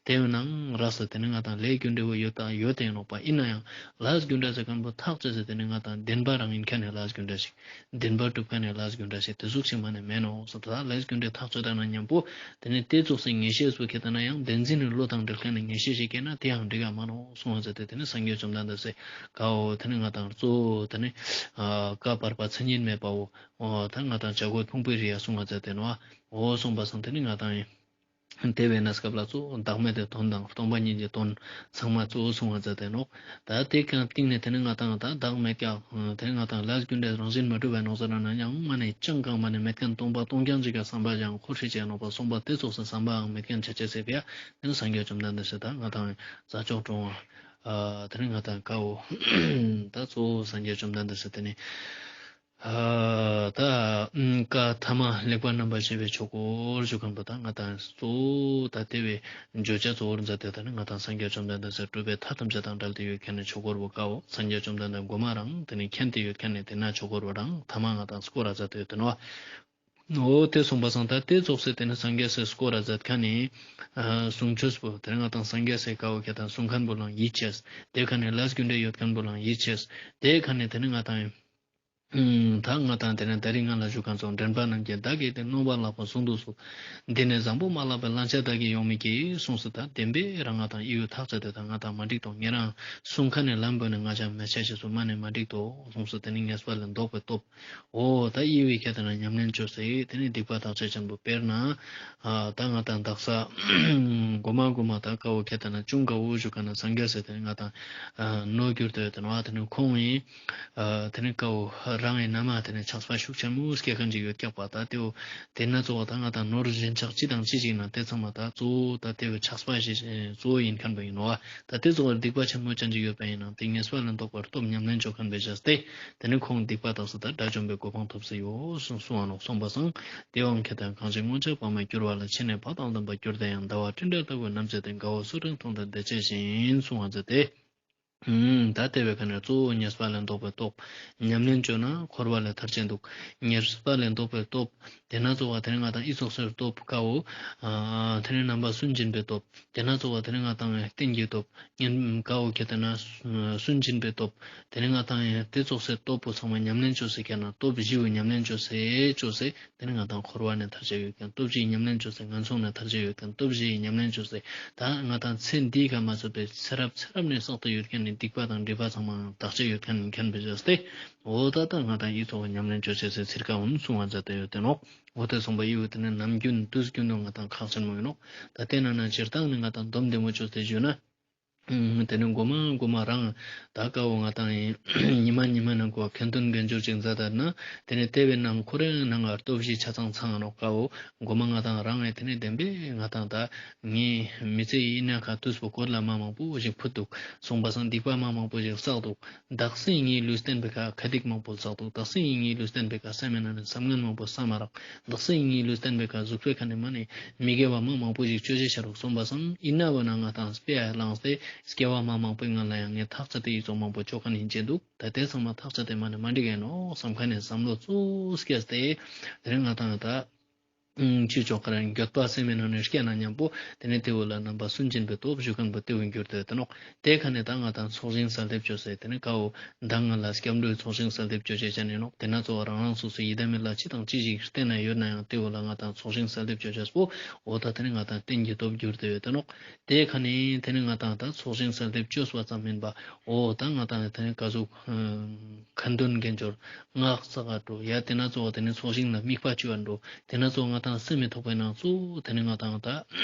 དེ་ཡོད་ནང་རགས་སུ་དེ་ནས་ང་དང་ལས་རྒྱུ་འབྲས་བོ་ཡོད་ད་ཡོད་དེ་ནོག་པ་ཡིན་ན་ཡང་། ལས་རྒྱུ་འབྲས་ཟེར་མཁན་པོ་ཐག་བཅད་ཟེར་དེ་ནི་ང་དང་བདེན་པ་རང་ཡིན་མཁན་ནི་ལས་རྒྱུ་འབྲས་ཤིག་བདེན་པ་སྒྲུབ་མཁན་ནི་ལས་རྒྱུ་འབྲས་ཤིག་དེ་ཟུག་ཞིག་མ་ནས་མེད་ནོ་གསུངས། ད་ལས་རྒྱུ་འབྲས་ཐག་ཆོད་ད་ན་མཉམ་པོ་དེ་ནི་དེ་ཙོགས་སེ་ངེས་ཤེས་སུ་ཁྱེད་ལྟ་ན་ཡང་བདེན་འཛིན་ནི་བློ་དང་འབྲེལ་མཁན་ནི་ངེས་ཤེས་ཤིག་སྐྱེས་ན་དེ་ཡང་འགྲིག་ག་མ་ནོ་གསུངས་པ་ཟེར་ཏེ་དེ་ནི་སངས་རྒྱས་བཅོམ་ལྡན་འདས་སེ་གའོ་དེ་ནི་ང་དང་གཙོ་བོ་དེ་ནི་ཨ་བཀའ་བར་པ་མཚན་ཉིད་མེད་པའོ། འོ་ད་ང་དང་བྱ་རྒོད་ཕུང་པོའི་རི་ཡ་གསུངས་པ་ཟེར་ཏེ་ནོ། འོ་གསུངས་པ་སང་དེ་ནི་ང་དང་ཡིན། དེ་བས་ན་སྐབས་ལ་གཙོ་བོ་བདག་མེད་དེ་དོན་དང་སྟོང་པ་ཉིད་ཀྱི་དོན་ཚང་མ་གཙོ་བོ་གསུང་བ་མཛད་དེ་ནོག་ད་དེ་གང་སྟེང་ནས་དེ་ནི་ང་དང་ད་བདག་མེད་ཀྱང་དེ་ནི་ང་དང་ལས་རྒྱུ་འབྲས་རང་བཞིན་མ་གྲུབ་པའི་ནོག་ཟེར་ན་ཡང་མ་ནས་ཅང་གང་མ་ནས་མེད་མཁན་སྟོང་པ་སྟོང་རྐྱང་ཅིག་ག་བསམ་པ་ཡང་ཁོ་ཧྲི་བྱས་ནོག་པ་གསུངས་པ་དེ་ཙོགས་སུ་བསམ་པའང་མེད་མཁན་ཆ་ཆེ་ཟེར་བས་དེ་ནི་སངས་རྒྱས་བཅོམ་ལྡན་འདས་སེ་ད་ང་དང་རྫ་མཆོག་གྲོང་བ་དེ་ནི་ང་དང་ཀའོ་ད་གཙོ་བོ་སངས་རྒྱས་བཅོམ་ལྡན་འདས་སེ་དེ་ནི། ཨ་ད་ཨུམ་བཀའ་ཐ་མ་ལེགས་པར་རྣམ་པར་ཕྱེ་བའི་ཆོས་སྐོར་ཞུ་མཁན་པོ་ད་ང་དང་གཙོ་བོ་ད་དེ་བའི་བརྗོད་བྱ་གཙོ་བོར་མཛད་དེ་ད་ནི་ང་དང་སངས་རྒྱས་བཅོམ་ལྡན་འདས་སེ་སྤྲོས་པའི་མཐའ་ཐམས་ཅད་དང་བྲལ་ཏེ་ཡོད་མཁན་ནི་ཆོས་སྐོར་བོ་ཀའོ་སངས་རྒྱས་བཅོམ་ལྡན་འདས་མགོ་མ་རང་དེ་ནི་མཁྱེན་ཏེ་ཡོད་མཁན་ནི་དེ་ན་ཆོས་སྐོར་བོ་རང་ཐ་མ་ང་དང་སྐོར་ར་མཛད་དེ་ཡོད་དེ་ནོ། འོ་དེ་གསུངས་པ་སང་ད་དེ་ཙོགས་སེ་དེ་ནི་སངས་རྒྱས་སེ་སྐོར་ར་མཛད་མཁན་ནི་ཨ་གསུང་ཆོས་པོ་དེ་ནི་ང་དང་སངས་རྒྱས་སེ་ཀའོ་ཁྱེད་དང་གསུང་མཁན་པོ་ལའང་ཡིད་ཆེས། དེ་ཁ་ནས་ལས་རྒྱུ་འབྲས་ཡོད་མཁན་པོ་ལའང་ཡིད་ཆེས། དེ་ཁ་ནས་དེ་ནི་ང་དང་ཨུམ་ད་ང་དང་དེ་ནས་ད་རིང་ང་ལ་ཞུ་མཁན་ཚོ་འདྲེན་པ་རྣམས་ཀྱིས་བདག་གིས་དེ་མནོ་བ་ལགས་པ་གསུང་དུ་གསོལ། འདི་ནི་བཟང་པོ་མ་ལགས་པའི་བླང་བྱ་བདག་གིས་ཡོང་མི་བགྱིད་གསུངས་སོ། ད་བདེན་པའི་རང་ང་དང་ཨི་ཡུལ་ཐག་བཅད་དེ་ད་ང་དང་མ་འགྲིག་དོ། ངེད་རང་གསུང་མཁན་ནི་ལམ་བོ་ནི་ང་ཅང་མི་ཆ་ཞེས་སུ་མ་ནི་མ་འགྲིག་དོ་གསུངས་སོ། དེ་ནི་ངེས་པ་ལས་ལྡོག་པའི་སྟོབས། འོ་ད་ཨི་བའི་ཁྱེད་དང་ན་ཉམས་ལེན་བཅོས་སེ་དེ་ནི་སྡིག་པ་ཐག་བཅད་ཆེན་པོ་དཔེར་ན། ཨ་ད་ང་དང་དག་ས་མགོ་མ་མགོ་མ་ད་ཀ་བོ་ཁྱེད་དང་ན་ཅུང་ཀ་བོ་ཞུ་ག་ན་སངས་རྒྱས་སེ་དེ་ནི་ང་དང་ཨ་ནོར་གྱུར་ཏེ་དེ་ནི་བ་དེ་ནི་ཁོང་ཡིན། ཨ་དེ་ནི་ཀ་བོ་རང་ཡིན་ན་མ་དེ་ནི་ཆགས་པ་ཤུགས་ཆེན་མོ་སྐྱེ་མཁན་ཅིག་ཡོད་ཀྱག་པ། ད་དེ་བོ་དེ་ན་གཙོ་བོ་ད་ང་དང་ནོར་གཞན་ཆགས་ཅི་དང་ཅི་ཞིག་ན་དེ་ཚང་མ་ད་གཙོ་བོ་ད་དེ་བོ་ཆགས་པ་ཞིག་གཙོ་བོ་ཡིན་མཁན་པ་ཡིན་ནོ། ད་དེ་གཙོ་བོ་སྡིག་པ་ཆེན་མོ་ཅན་ཅིག་ཡོད་པ་ཡིན་ན་དེ་ངེས་པ་ལས་ལྡོག་པར་སྟོབས་ཉམས་ལེན་བཅོ་མཁན་པའི་བྱས་ཏེ། དེ་ནི་ཁོང་སྡིག་པ་དག་ས་དང་དགྲ་བཅོམ་པའི་གོ་འཕང་ཐོབ་ས་ཡོད་གསུངས་གསུངས་པ་ནོག་གསུངས་པ་སང་། དེ་དབང་ཁྱེད་དང་གང་ཞིག་སྔོན་ཆད་བག་མེད་གྱུར་པ་ལ། ཕྱི་ནས་བག་དང་ལྡན་པར་གྱུར་ཏེ་ཡང་། ཟླ་བ་སྤྲིན་བྲལ་ལྟ་བུ་ནམ་མཛད་དེ། དགའ་བོ་སུ་རིང་མཐོང་དུས་བདེ་བྱེད་བཞིན་གསུངས་པ་མཛད་དེ། ད་དེ་བས་ཁ་ནས་གཙོ་བོ་ཉེས་པ་ལས་ལྡོག་པའི་སྟོབས། ཉམས་ལེན་བྱོས་ན་འཁོར་བ་ལས་ཐར་ཆེན་འདུག་ཉེས་པ་ལས་ལྡོག་པའི་སྟོབས། དེ་ན་གཙོ་བོ་དེ་ནས་ང་དང་ཨི་ཚོགས་སུ་སྟོབས་དཀའ་བོ། དེ་ནས་རྣམ་པ་སུན་འབྱིན་པའི་སྟོབས། དེ་ན་གཙོ་བོ་དེ་ནས་ང་དང་རྟེན་གྱི་སྟོབས། ཉེན་དཀའ་བོ་ཁྱེད་དེ་ན་སུན་འབྱིན་པའི་སྟོབས། དེ་ནས་ང་དང་དེ་ཚོགས་སུ་སྟོབས་པོ་ཚང་མ་ཉམས་ལེན་བྱོས་ཟེར་ཁྱེད་ན་སྟོབས་བཞི་བོ་ཉམས་ལེན་བྱོས་ཟེར་བྱོས་ཟེར། དེ་ནི་ང་དང་འཁོར་བ་ནས་ཐར་ཆ་ཡོད་མཁན། སྟོབས་བཞིའི་ཉམས་ལེན་བྱོས་ཟེར། ངན་སོང་ནས་ཐར་ཆ་ཡོད་མཁན། སྟོབས་བཞིའི་ཉམས་ལེན་བྱོས་ཟེར། ད་ང་དང་ཚེ་འདིའི་ཁ་མ་ཚད་པའི་ཚེ་རབས་ཚེ་རབས་ནས་བསགས་ཏེ་ཡོད་མཁན་ནི་སྡིག་པ་དང་སྒྲིབ་པ་ཚང་མ་དག་ཆ་ཡོད་མཁན་ནི་མཁན་པོ་བྱས་ཏེ། འོ་ད་ལྟ་ང་དང་ཡིད་ཚོགས་ཉམས་ལེན་བྱོས་བྱས་ཟེར་ཚིར་ཁ་འོན་གསུང་བ་མཛད་དེ་ཡོད་དེ་ནོག་འོ་དེ་གསུངས་པ་ཡིན་དེ་ནི་ནམ་རྒྱུན་དུས་རྒྱུན་དུ་ང་དང་ཁག་ཆེན་མོ་ཡིན་ནོག་ད་དེ་ན་ན་སྤྱིར་བཏང་ནི་ང་དང་སྡོམ་བདེ་མོ་བྱོས་ཏེ་བཞུགས་ན། དེ་ནས་མགོ་མ་མགོ་མ་རང་ད་དཀའ་བོ་ང་དང་ཡིན། ཉི་མ་ཉི་མ་ནང་གོ་ཁ་འདོན་དགེ་སྦྱོར་ཅིག་མཛད་དར་ན། དེ་ནས་དེ་བས་ནང་ཁོ་རའི་ནང་ལ་སྟོབས་བཞི་ཆ་ཚང་ཚང་ནོག་དཀའ་བོ། མགོ་མ་ང་དང་རང་ངས་དེ་ནས་བདེན་པས་ང་དང་ད་ངའི་མི་ཚེ་ཡི་ཨི་ན་ཁ་དུས་པོ་སྐོར་ལ་མ་མང་པོ་ཞིག་ཕུད་འདུག་སོང་པ་སང་སྡིག་པ་མ་མང་པོ་ཞིག་བསགས་འདུག་དག་སེ་ངའི་ལུས་རྟེན་པའི་ཁ་ཁ་སྡིག་མང་པོ་བསགས་འདུག་དག་སེ་ངའི་ལུས་རྟེན་པའི་ཁ་སེམས་ནང་ནས་བསམ་ངན་མང་པོ་བསམ་མ་རག་དག་སེ་ངའི་ལུས་རྟེན་པའི་ཁ་གཟུགས་པོའི་ཁ་ནས་མ་ནས་མི་དགེ་བ་མ་མང་པོ་ཞིག་བཅོ་ཅེས་བྱ་རོགས་སོང་པ་སང་ཨི་ན་བ་ན་ང་དང་དཔེ་ཡ་བླངས་ཏེ་སྐྱེ་བ་མ་མང་པོའི་སྔོན་ལ་ཡང་ངས་ཐག་ཆད་དེ་ཡིད་ཚོགས་མང་པོ་བཅོ་མཁན་ཡིན་ཅེས་འདུག་ད་དེ་ཚང་མ་ཐག་ཆད་དེ་མ་ནས་མ་འགྲིག་ཡིན་ནོ་བསམ་མཁན་ནས་བསམ་བློ་གཙོ་བོ་སྐྱེས་ཏེ། དེ་རིང་ང་དང་ད་ཅི་ཆོག་ག་རང་འགྱོད་པ་སེམས་མའི་ནང་ནས་སྐྱེས་ན་མཉམ་པོ་དེ་ནས་དེ་བོ་ལ་རྣམ་པ་སུན་འབྱིན་པའི་སྟོབས་ཞུ་མཁན་པོ་དེ་བོ་འགྱུར་ཏེ་ཡོད་དེ་ནོག་དེ་ཁ་ནས་ད་ང་དང་ཚོགས་ཞིང་གསལ་འདེབས་བཅོས་སའི་དེ་ནས་ཀ་བོ་མདང་ང་ལ་སྐྱབས་འགྲོའི་ཚོགས་ཞིང་གསལ་འདེབས་བཅོ་བྱེད་ཅན་ཡིན་ནོག་དེ་ན་གཙོ་བོ་རང་རང་སོ་སོའི་ཡི་དམ་མི་ལ་ཅི་དང་ཅི་ཞིག་བརྟེན་ན་ཡོད་ན་ཡང་དེ་བོ་ལ་ང་དང་ཚོགས་ཞིང་གསལ་འདེབས་བཅོ་བྱས་པོ། འོ་ད་དེ་ནི་ང་དང་རྟེན་གྱི་སྟོབས་འགྱུར་ཏེ་ཡོད་དེ་ནོག་དེ་ཁ་ནས་དེ་ནི་ང་དང་ད་ཚོགས་ཞིང་གསལ་འདེབས་བཅོས་པ་ཙམ་མིན་པ། འོ་ད་ང་དང་དེ་ནི་ག་ཟུག་ཁ་འདོན་དགེ་སྦྱོར་སྔགས་ས་ག་འགྲོ་ཡ་དེ་ན་གཙོ་བོ་དེ་ནི་ཚོགས་ཞིང་ལ་དམིགས་པ་བཅོས་པ་འགྲོ། དེ་ན་གཙོ་བོ་ང་དང་སེམས་མི་ཐོགས་པའི་ནང་གཙོ་བོ་དེ་ནི་ང་དང་ད་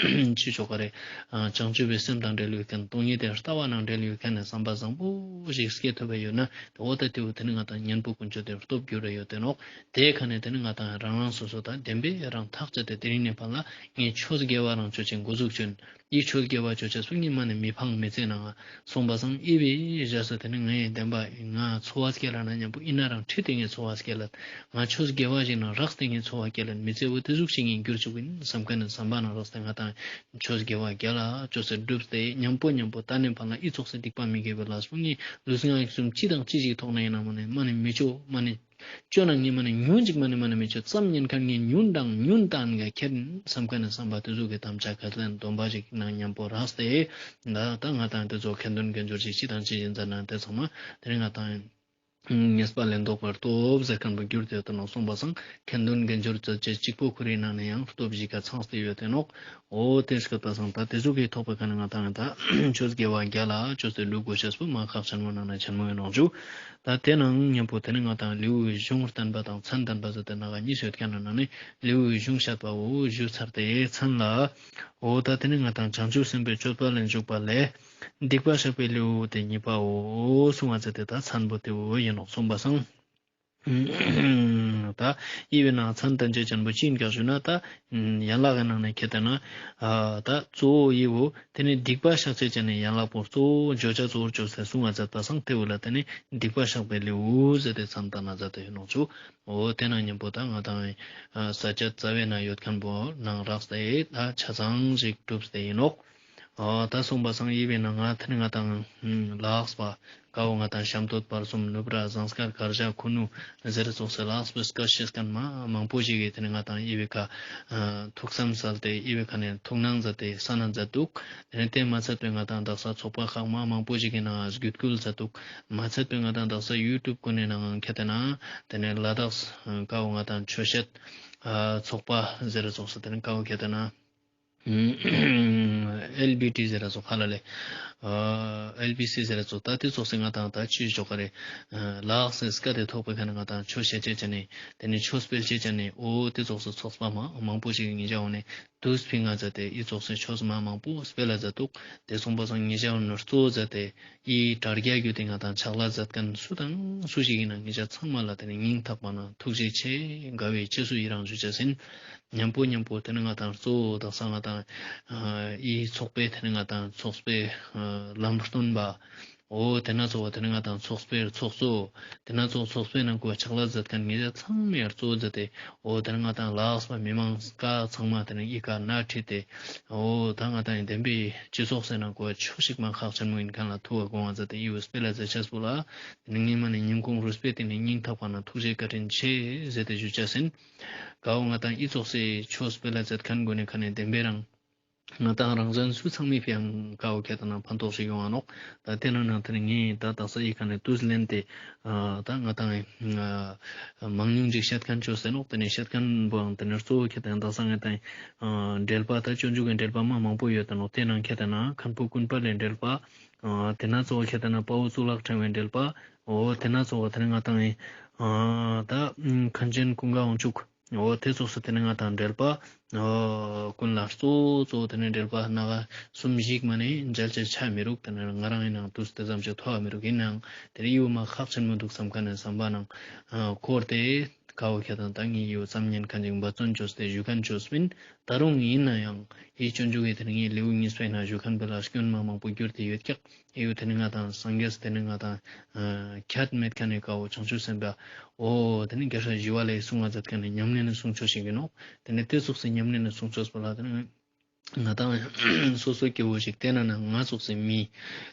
ཅི་ཆོག་ག་རེ། བྱང་ཆུབ་པའི་སེམས་དང་འབྲེལ་ཡོད་མཁན། སྟོང་ཉིད་དེ་ལྟ་བ་ནང་འབྲེལ་ཡོད་མཁན་ནས་བསམ་པ་བཟང་པོ་ཞིག་སྐྱེ་ཐུབ་པ་ཡོད་ན། འོ་ད་དེ་བོ་དེ་ནི་ང་དང་གཉེན་པོ་དཀོན་མཆོག་དེ་སྟོབས་འགྱུར་རེ་ཡོད་དེ་ནོག་དེའི་ཁ་ནས་དེ་ནི་ང་དང་རང་རང་སོ་སོ་དང་བདེན་པའི་རང་ཐག་བཅད་དེ་དེ་རིང་ནས་ཕར་ལ་ངས་ཆོས་དགེ་བ་རང་ཆོས་ཅན་འགོ་འཛུགས་བྱོན། ཨི་ཆོས་དགེ་བ་ཆོས་ཅན་སུ་ཉིན་མ་ནས་མི་ཕང་མི་ཚེ་ནང་ང་སོང་པ་སང་ཨི་བི་ཞེས་སུ་དེ་ནི་ངའི་བདེན་པ་ང་འཚོ་བ་སྐྱེལ་ལ་ན་མཉམ་པོ་ཨི་ན་རང་ཁྲིད་དེ་ངས་འཚོ་བ་སྐྱེལ་ལ། ང་ཆོས་དགེ་བ་ཞིག་ནང་རགས་ཏེ་ངས་འཚོ་བ་སྐྱེལ་ལ་མི་ཚེ་བོ་དེ་ཟུག་ཞིག་ངས་འགྱུར་ཆོག་གིན་བསམ་མཁན་ནས་བསམ་པ་ནང་རགས་ཏེ་ང་དང་ཆོས་དགེ་བ་རྒྱ་ལ་ཅོ་སེ་བསྒྲུབས་ཏེ་མཉམ་པོ་མཉམ་པོ་ད་ནས་ཕར་ལ་ཨི་ཚོགས་སེ་སྡིག་པ་མི་དགེ་བའི་ལས་པོ་ངས་ལུས་ངག་ཡིད་གསུམ་ཅི་དང་ཅི་ཞིག་ཐོག་ནས་ཡིན་ན་མ་ནས་མ་ནས་མི་ཆོ་མ་ནས་ཅོ་ན་ངས་མ་ནས་ཉུང་ཅིག་མ་ནས་མ་ནས་མི་ཆོ་ཙམ་ཉན་མཁན་ངས་ཉུང་དང་ཉུང་དང་ག་ཁྱེར་བསམ་མཁན་ནས་བསམ་པ་དེ་ཚོ་གི་དམ་བཅའ་ག་ཚོད་སྡོམ་པ་ཞིག་ནང་མཉམ་པོ་རགས་ཏེ། ད་ད་ང་དང་དེ་ཚོ་ཁ་འདོན་དགེ་སྦྱོར་ཞིག་ཅི་དང་ཅི་ཡིན་ཟེར་ན་དེ་ཚང་མ་དེ་རིང་ང་དང་ཉེས་པ་ལས་ལྡོག་པར་སྟོབས་ཟེར་མཁན་པོ་འགྱུར་ཏེ་ཡོད་དེ་ནོག་སོང་པ་སང་ཁ་འདོན་དགེ་སྦྱོར་རྩོད་བཅས་གཅིག་པོ་ཁོ་རའི་ནང་ནས་ཡང་སྟོབས་བཞི་ཀ་ཚང་སྟེ་ཡོད་དེ་ནོག་འོ་དེ་སྐབས་ད་སང་ད་དེ་ཚོ་གི་ཐོག་པའི་ཁ་ནས་ང་དང་ད་ཆོས་དགེ་བ་རྒྱ་ལ་ཅོ་སེ་སྒྲུབ་དགོས་ཤེས་པོ་མ་ཁག་ཆེན་མོ་ནང་ནས་ཆེན་མོ་ཡིན་ནོག་ཅུ། ད་དེ་ནང་མཉམ་པོ་དེ་ནི་ང་དང་ལེའུའི་གཞུང་བསྟན་པ་དང་མཚན་བསྟན་པ་ཟེར་ཏེ་ནང་ག་གཉིས་ཡོད་མཁན་ནང་ནས་ལེའུའི་གཞུང་བཤད་པ་འོ་ཞུ་ཚར་ཏེ་མཚན་ལ། འོ་ད་དེ་ནི་ང་དང་བྱང་ཆུབ་སེམས་དཔའི་སྤྱོད་པ་ལས་འཇུག་པ་ལས། སྡིག་པ་བཤགས་པའི་ལེའུ་སྟེ་གཉིས་པའོ། གསུང་བ་མཛད་དེ་ད་མཚན་པོ་དེའོ་ཡིན་ནོག་སོང་པ་སང་། ད་ཡི་བའི་ནང་མཚན་དང་བཅས་ཅན་པོ་ཅི་ཡིན་ག་ཞུ་ན་ད། ཡན་ལག་གི་ནང་ནས་ཁྱེད་ལྟ་ན། ད་གཙོ་བོ་ཡི་བོ་དེ་ནི་སྡིག་པ་བཤགས་བྱེད་ཅན་ནི་ཡན་ལག་པོ་གཙོ་བོ་བརྗོད་བྱ་གཙོ་བོར་བརྗོད་ཟེར་གསུང་བ་མཛད་པ་སང་དེ་བོ་ལ་དེ་ནི་སྡིག་པ་བཤགས་པའི་ལེའུ་ཟེར་ཏེ་མཚན་བཏགས་ན་མཛད་དེ་ཡོད་ནོག་ཅུ། འོ་དེ་ནང་མཉམ་པོ་ད་ང་དང་ས་བཅད་རྩ་བའི་ནང་ཡོད་མཁན་པོ་ནང་རགས་ཏེ་ད་ཆ་ཚང་ཞིག་གྲུབ་སྟེ་ཡིན་ནོག་འོ་ད་གསུངས་པ་སང་ཡི་བའི་ནང་ང་དེ་ནི་ང་དང་ལགས་པ་ཀ་བོ་ང་དང་ཤམ་སྟོད་བར་གསུམ་ནུབ་ར་ཟངས་དཀར་གར་ཞ་ཁུ་ནུ་ཟེར་ཙོགས་སེ་ལགས་པའི་སྐད་བཤད་མཁན་མ་མང་པོ་ཞིག་གིས་དེ་ནི་ང་དང་ཡི་བའི་ཁ་ཐུགས་བསམ་གསལ་ཏེ་ཡི་བའི་ཁ་ནས་ཐུགས་སྣང་མཛད་དེ་ས་ན་མཛད་འདུག་དེ་ནི་དེ་མ་ཚད་པའི་ང་དང་དག་ས་ཚོགས་པ་ཁག་མ་མང་པོ་ཞིག་གི་ནང་བརྒྱུད་སྐུལ་མཛད་འདུག་མ་ཚད་པའི་ང་དང་དག་ས་ཡུ་ཊུབ་ཀུན་ནས་ནང་ཁྱེད་དེ་ན་དེ་ནི་ལ་དྭགས་ཀ་བོ་ང་དང་ཆོས་བཤད་ཚོགས་པ་ཟེར་ཙོགས་སེ་དེ་ནི་ཀ་བོ་ཁྱེད་དེ་ན། ཨེལ་བི་ཊི་ཟེར་ར་ཚོ་ཁ་ལ་ལེ། ཨེལ་བི་སི་ཟེར་ར་ཚོ་ད་དེ་ཚོགས་སེ་ང་དང་ད་ཆོས་ཞོག་ག་རེ། ལགས་སེ་སྐད་དེ་ཐོག་པའི་ཁ་ནས་ང་དང་ཆོས་བཤད་བྱེད་བྱ་ནས་དེ་ནས་ཆོས་སྤེལ་བྱེད་བྱ་ནས་འོ་དེ་ཚོགས་སེ་ཚོགས་པ་མ་མང་པོ་ཞིག་གི་ངེད་ཅག་འོ་ནས་དུས་ཕིང་ང་མཛད་དེ་ཨི་ཚོགས་སེ་ཆོས་མ་མང་པོ་སྤེལ་ལ་མཛད་འདུག་དེ་སོང་པ་སང་ངེད་ཅག་འོ་ནས་གཙོ་བོ་མཛད་དེ་ཨི་དྲ་རྒྱ་བརྒྱུད་དེ་ང་དང་ཕྱག་ལ་མཛད་མཁན་སུ་དང་སུ་ཞིག་ཡིན་ན་ངེད་ཅག་ཚང་མ་ལ་དེ་ནས་སྙིང་ཐག་པ་ན་ཐུགས་རྗེ་ཆེ་དགའ་བའི་རྗེས་སུ་ཡི་རང་ཞུ་བྱ་ཟིན། མཉམ་པོ་མཉམ་པོ་དེ་ནི་ང་དང་གཙོ་བོ་དག་ས་ང་དང་ཨི་ཚོགས་པའི་དེ་ནི་ང་དང་ཚོགས་པའི་ལམ་སྟོན་པ། འོ་དེ་ན་ཚོགས་པ་དེ་ནི་ང་དང་ཚོགས་པའི་ཚོགས་གཙོ། དེ་ན་ཚོགས་ཚོགས་པའི་ནང་གོ་ཕྱག་ལས་མཛད་མཁན་ངེད་ཅག་ཚང་མའི་གཙོ་བོ་མཛད་དེ། འོ་དེ་ནི་ང་དང་ལགས་པ་མི་མང་ཀ་ཚང་མ་དེ་ནི་ཨི་ཀ་ན་ཁྲིད་དེ། འོ་ད་ང་དང་བདེན་པའི་སྤྱི་ཚོགས་ཟེར་ན་གོ་ཆོས་ཤིག་མ་ཁག་ཆེན་མོ་ཡིན་མཁན་ལ་ཐུགས་དགོངས་པ་མཛད་དེ་ཡིའུ་སྤེལ་ལ་མཛད་ཆས་པོ་ལ། དེ་ནི་ངས་མ་ནི་ཉིན་གུང་རུས་པའི་སྟེང་ནས་སྙིང་ཐག་པ་ན་ཐུགས་རྗེ་བཀའ་དྲིན་ཆེ་ཟེར་ཏེ་ཞུ་ཆ་ཟིན། ཀའོ་ང་དང་ཨི་ཚོགས་སེ་ཆོས་སྤེལ་ལ་མཛད་མཁན་གོ་ནི་ཁ་ནས་བདེན་པའི་རང་། ང་དང་རང་བཙན་སུ་ཚང་མའི་ཕན་ཀའོ་ཁྱེད་དང་ན་ཕན་ཐོགས་ཤིག་ཡོང་ང་ནོག་ད་དེ་ན་ན་དེ་ནི་ངས་ད་དག་ས་ཨི་ཁ་ནས་དུས་ལེན་ཏེ། ད་ང་དང་མང་ཉུང་ཅིག་བཤད་མཁན་ཆོས་ཟེར་ནོག་དེ་ནས་བཤད་མཁན་པོའང་དེ་ནས་གཙོ་བོ་ཁྱེད་དང་དག་ས་ང་དང་འགྲེལ་པ་ད་སྤྱོད་འཇུག་གི་འགྲེལ་པ་མ་མང་པོ་ཡོད་དེ་ནོག་དེ་ནང་ཁྱེད་དང་ན་མཁན་པོ་ཀུན་དཔལ་ལས་འགྲེལ་པ། དེ་ན་གཙོ་བོ་ཁྱེད་དང་ན་དཔའ་བོ་གཙུག་ལག་ཕྲེང་བའི་འགྲེལ་པ། འོ་དེ་ན་གཙོ་བོ་དེ་ནི་ང་དང་ཨེ། ད་མཁན་ཆེན་ཀུན་དགའ་དབང་ཕྱུག་འོ་དེ་ཚོགས་སུ་དེ་ནི་ང་དང་འགྲེལ་པ། འོ་ཀུན་ལ་གཙོ་བོ་གཙོ་བོ་དེ་ནི་འགྲེལ་པ་སྣ་ཁ་གསུམ་ཞིག་མ་ནི་མཇལ་ཆ་ཆ་མི་རུག་དེ་ནི་ང་རང་ཡིན་ནང་དུས་དེ་ཙམ་ཞིག་ཐོག་མི་རུག་ཡིན་ནའང་དེ་ནི་ཡིའུ་མ་ཁག་ཆེན་མོ་འདུག་བསམ་མཁན་ནས་བསམ་པ་ནང་འཁོར་ཏེ། ཀའོ་ཁྱེད་དང་ད་ངས་ཡིའུ་ཙམ་ཉན་མཁན་ཅིག་འབད་བརྩོན་བཅོས་ཏེ་ཞུ་མཁན་བཅོས་མིན། ད་རུང་ཡིན་ན་ཡང་ཡིད་སྤྱོད་འཇུག་གི་དེ་ནི་ངས་ལེའུ་གཉིས་པའི་ནང་ཞུ་མཁན་པོ་ལ་སྐྱོན་མ་མང་པོ་བསྒྱུར་ཏེ་ཡོད་ཀྱག་ཡིའུ་དེ་ནི་ང་དང་སངས་རྒྱས་དེ་ནི་ང་དང་ཁྱད་མེད་མཁན་ནི་ཀའོ་བྱང་ཆུབ་སེམས་དཔའ། འོ་དེ་ནི་རྒྱལ་སྲས་ཞི་བ་ལྷས་གསུང་བ་མཛད་མཁན་ནི་ཉམས་ལེན་ནི་གསུང་ཆོས་ཤིག་ཡིན་ནོག་དེ་ནི་དེ་ཚོགས་སུ་ཉམས་ལེན་ནི་གསུང་ཆོས་པོ་ལ་དེ་ནི་ང་དང་སོ་སོ་སྐྱེ་བོ་ཞིག་བལྟས་ན་ན་ང་ཚོགས་སེ་མི་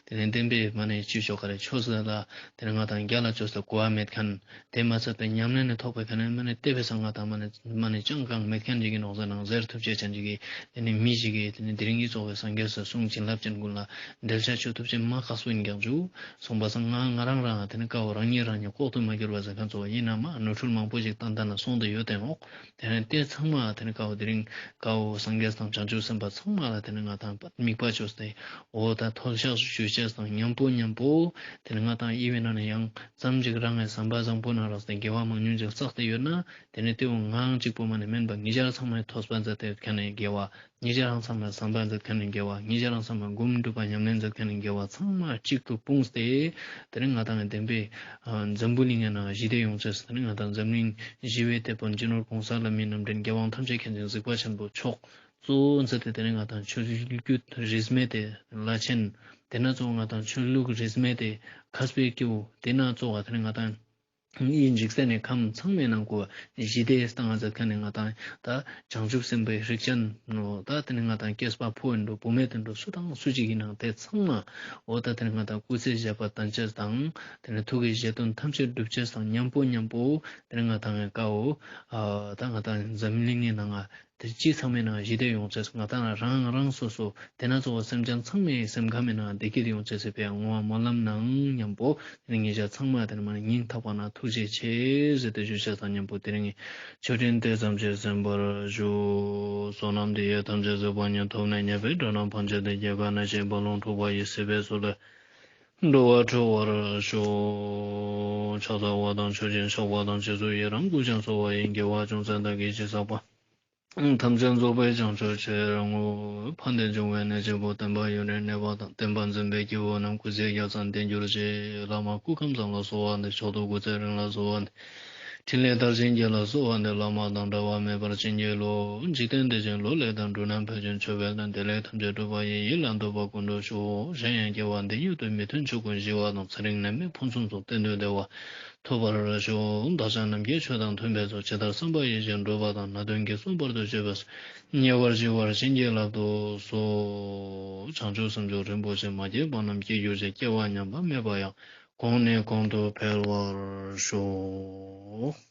དེ་ནི་བདེན་པའི་མ་ནས་ཅི་ཞོག་ག་རེ་ཆོས་ཟེར་ལ་དེ་ནི་ང་དང་རྒྱ་ལ་ཆོས་ཟེར་གོ་བ་མེད་མཁན། དེ་མ་ཚད་པའི་ཉམས་ལེན་ནི་ཐོག་པའི་ཁ་ནས་མ་ནས་བལྟས་པའི་སང་ང་དང་མ་ནས་མ་ནས་ཅང་གང་མེད་མཁན་ཅིག་གི་ནོག་ཟེར་ནང་ཟེར་ཐུབ་ཆེ་ཅན་ཅིག་གི་དེ་ནི་མི་ཞིག་གིས་དེ་ནི་དེ་རིང་གི་ཚོགས་པའི་སངས་རྒྱས་སུ་གསུང་བྱིན་རླབས་ཅན་ཀུན་ལ་འགྲེལ་བཤད་ཆོས་ཐུབ་ཆེ་མ་ཁག་སུ་ཡིན་ཀྱང་ཇུ་སོང་པ་སང་ང་ང་རང་རང་དེ་ནི་ཀའོ་རང་ཉིད་རང་ཉིད་ལྐོག་ཏུ་མ་གྱུར་པ་ཟེར་མཁན་ཚོ་ཡིན་ན་མ་ནོར་འཁྲུལ་མང་པོ་ཞིག་ཏན་ཏན་ན་སོང་དུ་ཡོད་དེ་ནོག་དེ་ནི་དེ་ཚང་མ་དེ་ནི་ཀའོ་དེ་རིང་ཀའོ་སངས་རྒྱས་དང་བྱང་ཆུབ་སེམས་དཔའ་ཚང་མ་ལ་དེ་ནི་ང་དང་དམིགས་པ་བཅོས་ཏེ་འོ་ད་ཐོལ་བཤགས་སུ་ཞུ་ཆེས་དང་མཉམ་པོ་མཉམ་པོ་དེ་ནི་ང་དང་ཨི་བའི་ནང་ནས་ཡང་ཙམ་ཅིག་རང་གི་བསམ་པ་བཟང་པོ་ན་རག་སྟེ་དགེ་བ་མང་ཉུང་ཅིག་བསགས་ཏེ་ཡོད་ན་དེ་ནི་དེའུ་ངང་གཅིག་པོ་མ་ནས་མིན་པ་ཉེ་ཆར་ཚང་མས་ཐོས་པ་མཛད་དེ་ཁ་ནས་དགེ་བ་ཉེ་ཆར་རང་ཚང་མས་བསམ་པ་མཛད་མཁན་ནི་དགེ་བ་ཉེ་ཆར་རང་ཚང་མས་སྒོམ་སྒྲུབ་པ་ཉམས་ལེན་མཛད་མཁན་ནི་དགེ་བ་ཚང་མ་གཅིག་ཏུ་སྤུངས་ཏེ་དེ་ནི་ང་དང་གི་བདེན་པའི་འཛམ་བུ་གླིང་ངའི་ནང་ཞི་བདེ་ཡོང་ཆེས་དེ་ནི་ང་དང་འཛམ་གླིང་ཞི་བའི་དེད་དཔོན་སྤྱི་ནོར་གོང་ས་ལྷ་མིའི་རྣམ་འདྲེན་རྒྱལ་དབང་ཐམས་ཅད་མཁྱེན་ཅིང་གཟིགས་པ་ཆེན་པོ་མཆོག་གཙོ་བོ་མཛད་དེ་དེ་ནི་ང་དང་ཆོས་བརྒྱུད་རིས་མེད་དེ་བླ་ཆེན་དེ་ན་གཙོ་བོ་ང་དང་ཆོས་ལུགས་རིས་མེད་དེ་མཁས་པའི་སྐྱེ་བོ་དེ་ན་གཙོ་བོ་དེ་ནི་ང་དང་ཡིན་འཇིག་རྟེན་ནས་ཁམས་ཚང་མའི་ནང་གོ་ཞི་བདེ་བཏང་བ་མཛད་མཁན་ནི་ང་དང་ད་བྱང་ཆུབ་སེམས་དཔའི་རིགས་ཅན་ནོ་ད་དེ་ནི་ང་དང་སྐྱེས་པ་ཕོ་ཡིན་འགྲོ་བུད་མེད་དེ་འགྲོ་སུ་དང་སུ་ཅིག་ཡིན་ནང་དེ་ཚང་མ་འོ་ད་དེ་ནི་ང་དང་སྐུ་ཚེ་ཞབས་པད་བརྟན་ཆེས་དང་དེ་ནི་ཐུགས་ཀྱི་བཞེད་དོན་ཐམས་ཅད་འགྲུབ་ཆེས་དང་མཉམ་པོ་མཉམ་པོ་དེ་ནི་ང་དང་ཀའོ་ད་ང་དང་འཛམ་གླིང་ངའི་ནང་ང་དེ་སྤྱི་ཚང་མའི་ནང་ཞི་བདེ་ཡོང་ཆེས་ང་དང་རང་རང་སོ་སོ་དེ་ན་གཙོ་བོ་སེམས་ཅན་ཚང་མའི་སེམས་ཁམས་མའི་ནང་བདེ་སྐྱིད་ཡོང་ཆེས་སི་ཕའི་བསྔོ་བ་སྨོན་ལམ་ནང་མཉམ་པོ་དེ་ནི་ངེད་ཅག་ཚང་མ་དེ་ནི་མ་ནི་སྙིང་ཐག་པ་ན་ཐུགས་རྗེ་ཆེ་ཟེར་ཏེ་ཞུ་ཆེས་དང་མཉམ་པོ་དེ་རིང་གི་ཆོས་འབྲེལ་དེ་ཙམ་གྱིས་ཟིན་པར་ཞུ། བསོད་ནམས་འདི་ཡིས་ཐམས་ཅད་གཟིགས་པ་ཉིད། ཐོབ་ནས་ཉེས་པའི་དགྲ་རྣམས་ཕམ་བྱས་ཏེ། སྐྱེ་རྒ་ན་འཆིའི་རྦ་ཀློང་འཁྲུགས་པ་ཡི། སྲིད་པའི་མཚོ་ལས་འགྲོ་བ་སྒྲོལ་བར་ཤོག་ཕྱག་འཚལ་བ་དང་མཆོད་ཅིང་བཤགས་པ་དང་། རྗེས་སུ་ཡི་རང་བསྐུལ་ཞིང་གསོལ་བ་ཡི། དགེ་བ་ཅུང་ཟད་བདག་གིས་ཅི་བསགས་པ། ཐམས་ཅད་རྫོགས་པའི་བྱང་ཆུབ་ཕྱིར། ཕན་བདེ་འབྱུང་བའི་གནས་གཅིག་པུ། བསྟན་པ་ཡུན་རིང་གནས་པ་དང་། བསྟན་པ་འཛིན་པའི་སྐྱེ་བོ་རྣམས། སྐུ་ཚེ་རྒྱ་ཚ་བརྟན་གྱུར་ཅིག་བླ་མ་སྐུ་ཁམས་བཟང་ལ་གསོལ་བ་འདེབས། མཆོག་ཐུན་སྐུ་ཚེ་རིང་ལ་གསོལ་བ་འདེབས། འཕྲིན་ལས་དར་ཞིང་རྒྱས་ལ་གསོལ་བ་འདེབས། བླ་མ་དང་འབྲལ་བ་མེད་པར་བྱིན་གྱིས་རློབས། འཇིག་རྟེན་བདེ་ཞིང་ལོ་ལེགས་དང་། འགྲོ་རྣམས་ཕན་ཕྱིར་བྱོན་པའི་སྨོན། བདེ་ལེགས་ཐམས་ཅད་འགྲུབ་པ་ཡི། ཡིད་ལ་འདོད་པ་ཀུན་འགྲུབ་ཤོག་གཞན་ཡང་སྐྱེ་བ་འདི་ཉིད་དུ། མི་མཐུན་ཕྱོགས་ཀུན་ཞི་བ་དང་། ཚེ་རིང་ནད་མེད་ཕུན་སུམ་ཚོགས། གཏན་དུ་བདེ་བ་ཐོབ་པར་ཤོག་བདག་ཅག་རྣམས་ཀྱི་ཆོས་དང་མཐུན་པའི་ཚོགས། ཇི་ལྟར་བསམ་པ་ཡིད་བཞིན་འགྲུབ་པ་དང་། སྣ་བདུན་གྱིས་གསུངས་པ་དང་བཅས་པ་སོགས། ཉེ་བར་ཞི་བར་བྱིན་གྱིས་བརླབ་ཏུ་གསོལ། བྱང་ཆུབ་སེམས་མཆོག་རིན་པོ་ཆེ། མ་སྐྱེས་པ་རྣམས་སྐྱེ་གྱུར་ཅིག་སྐྱེ་བ་ཉམས་པ་མེད་པ་ཡང་། གོང་ནས་གོང་དུ་འཕེལ་བར་ཤོག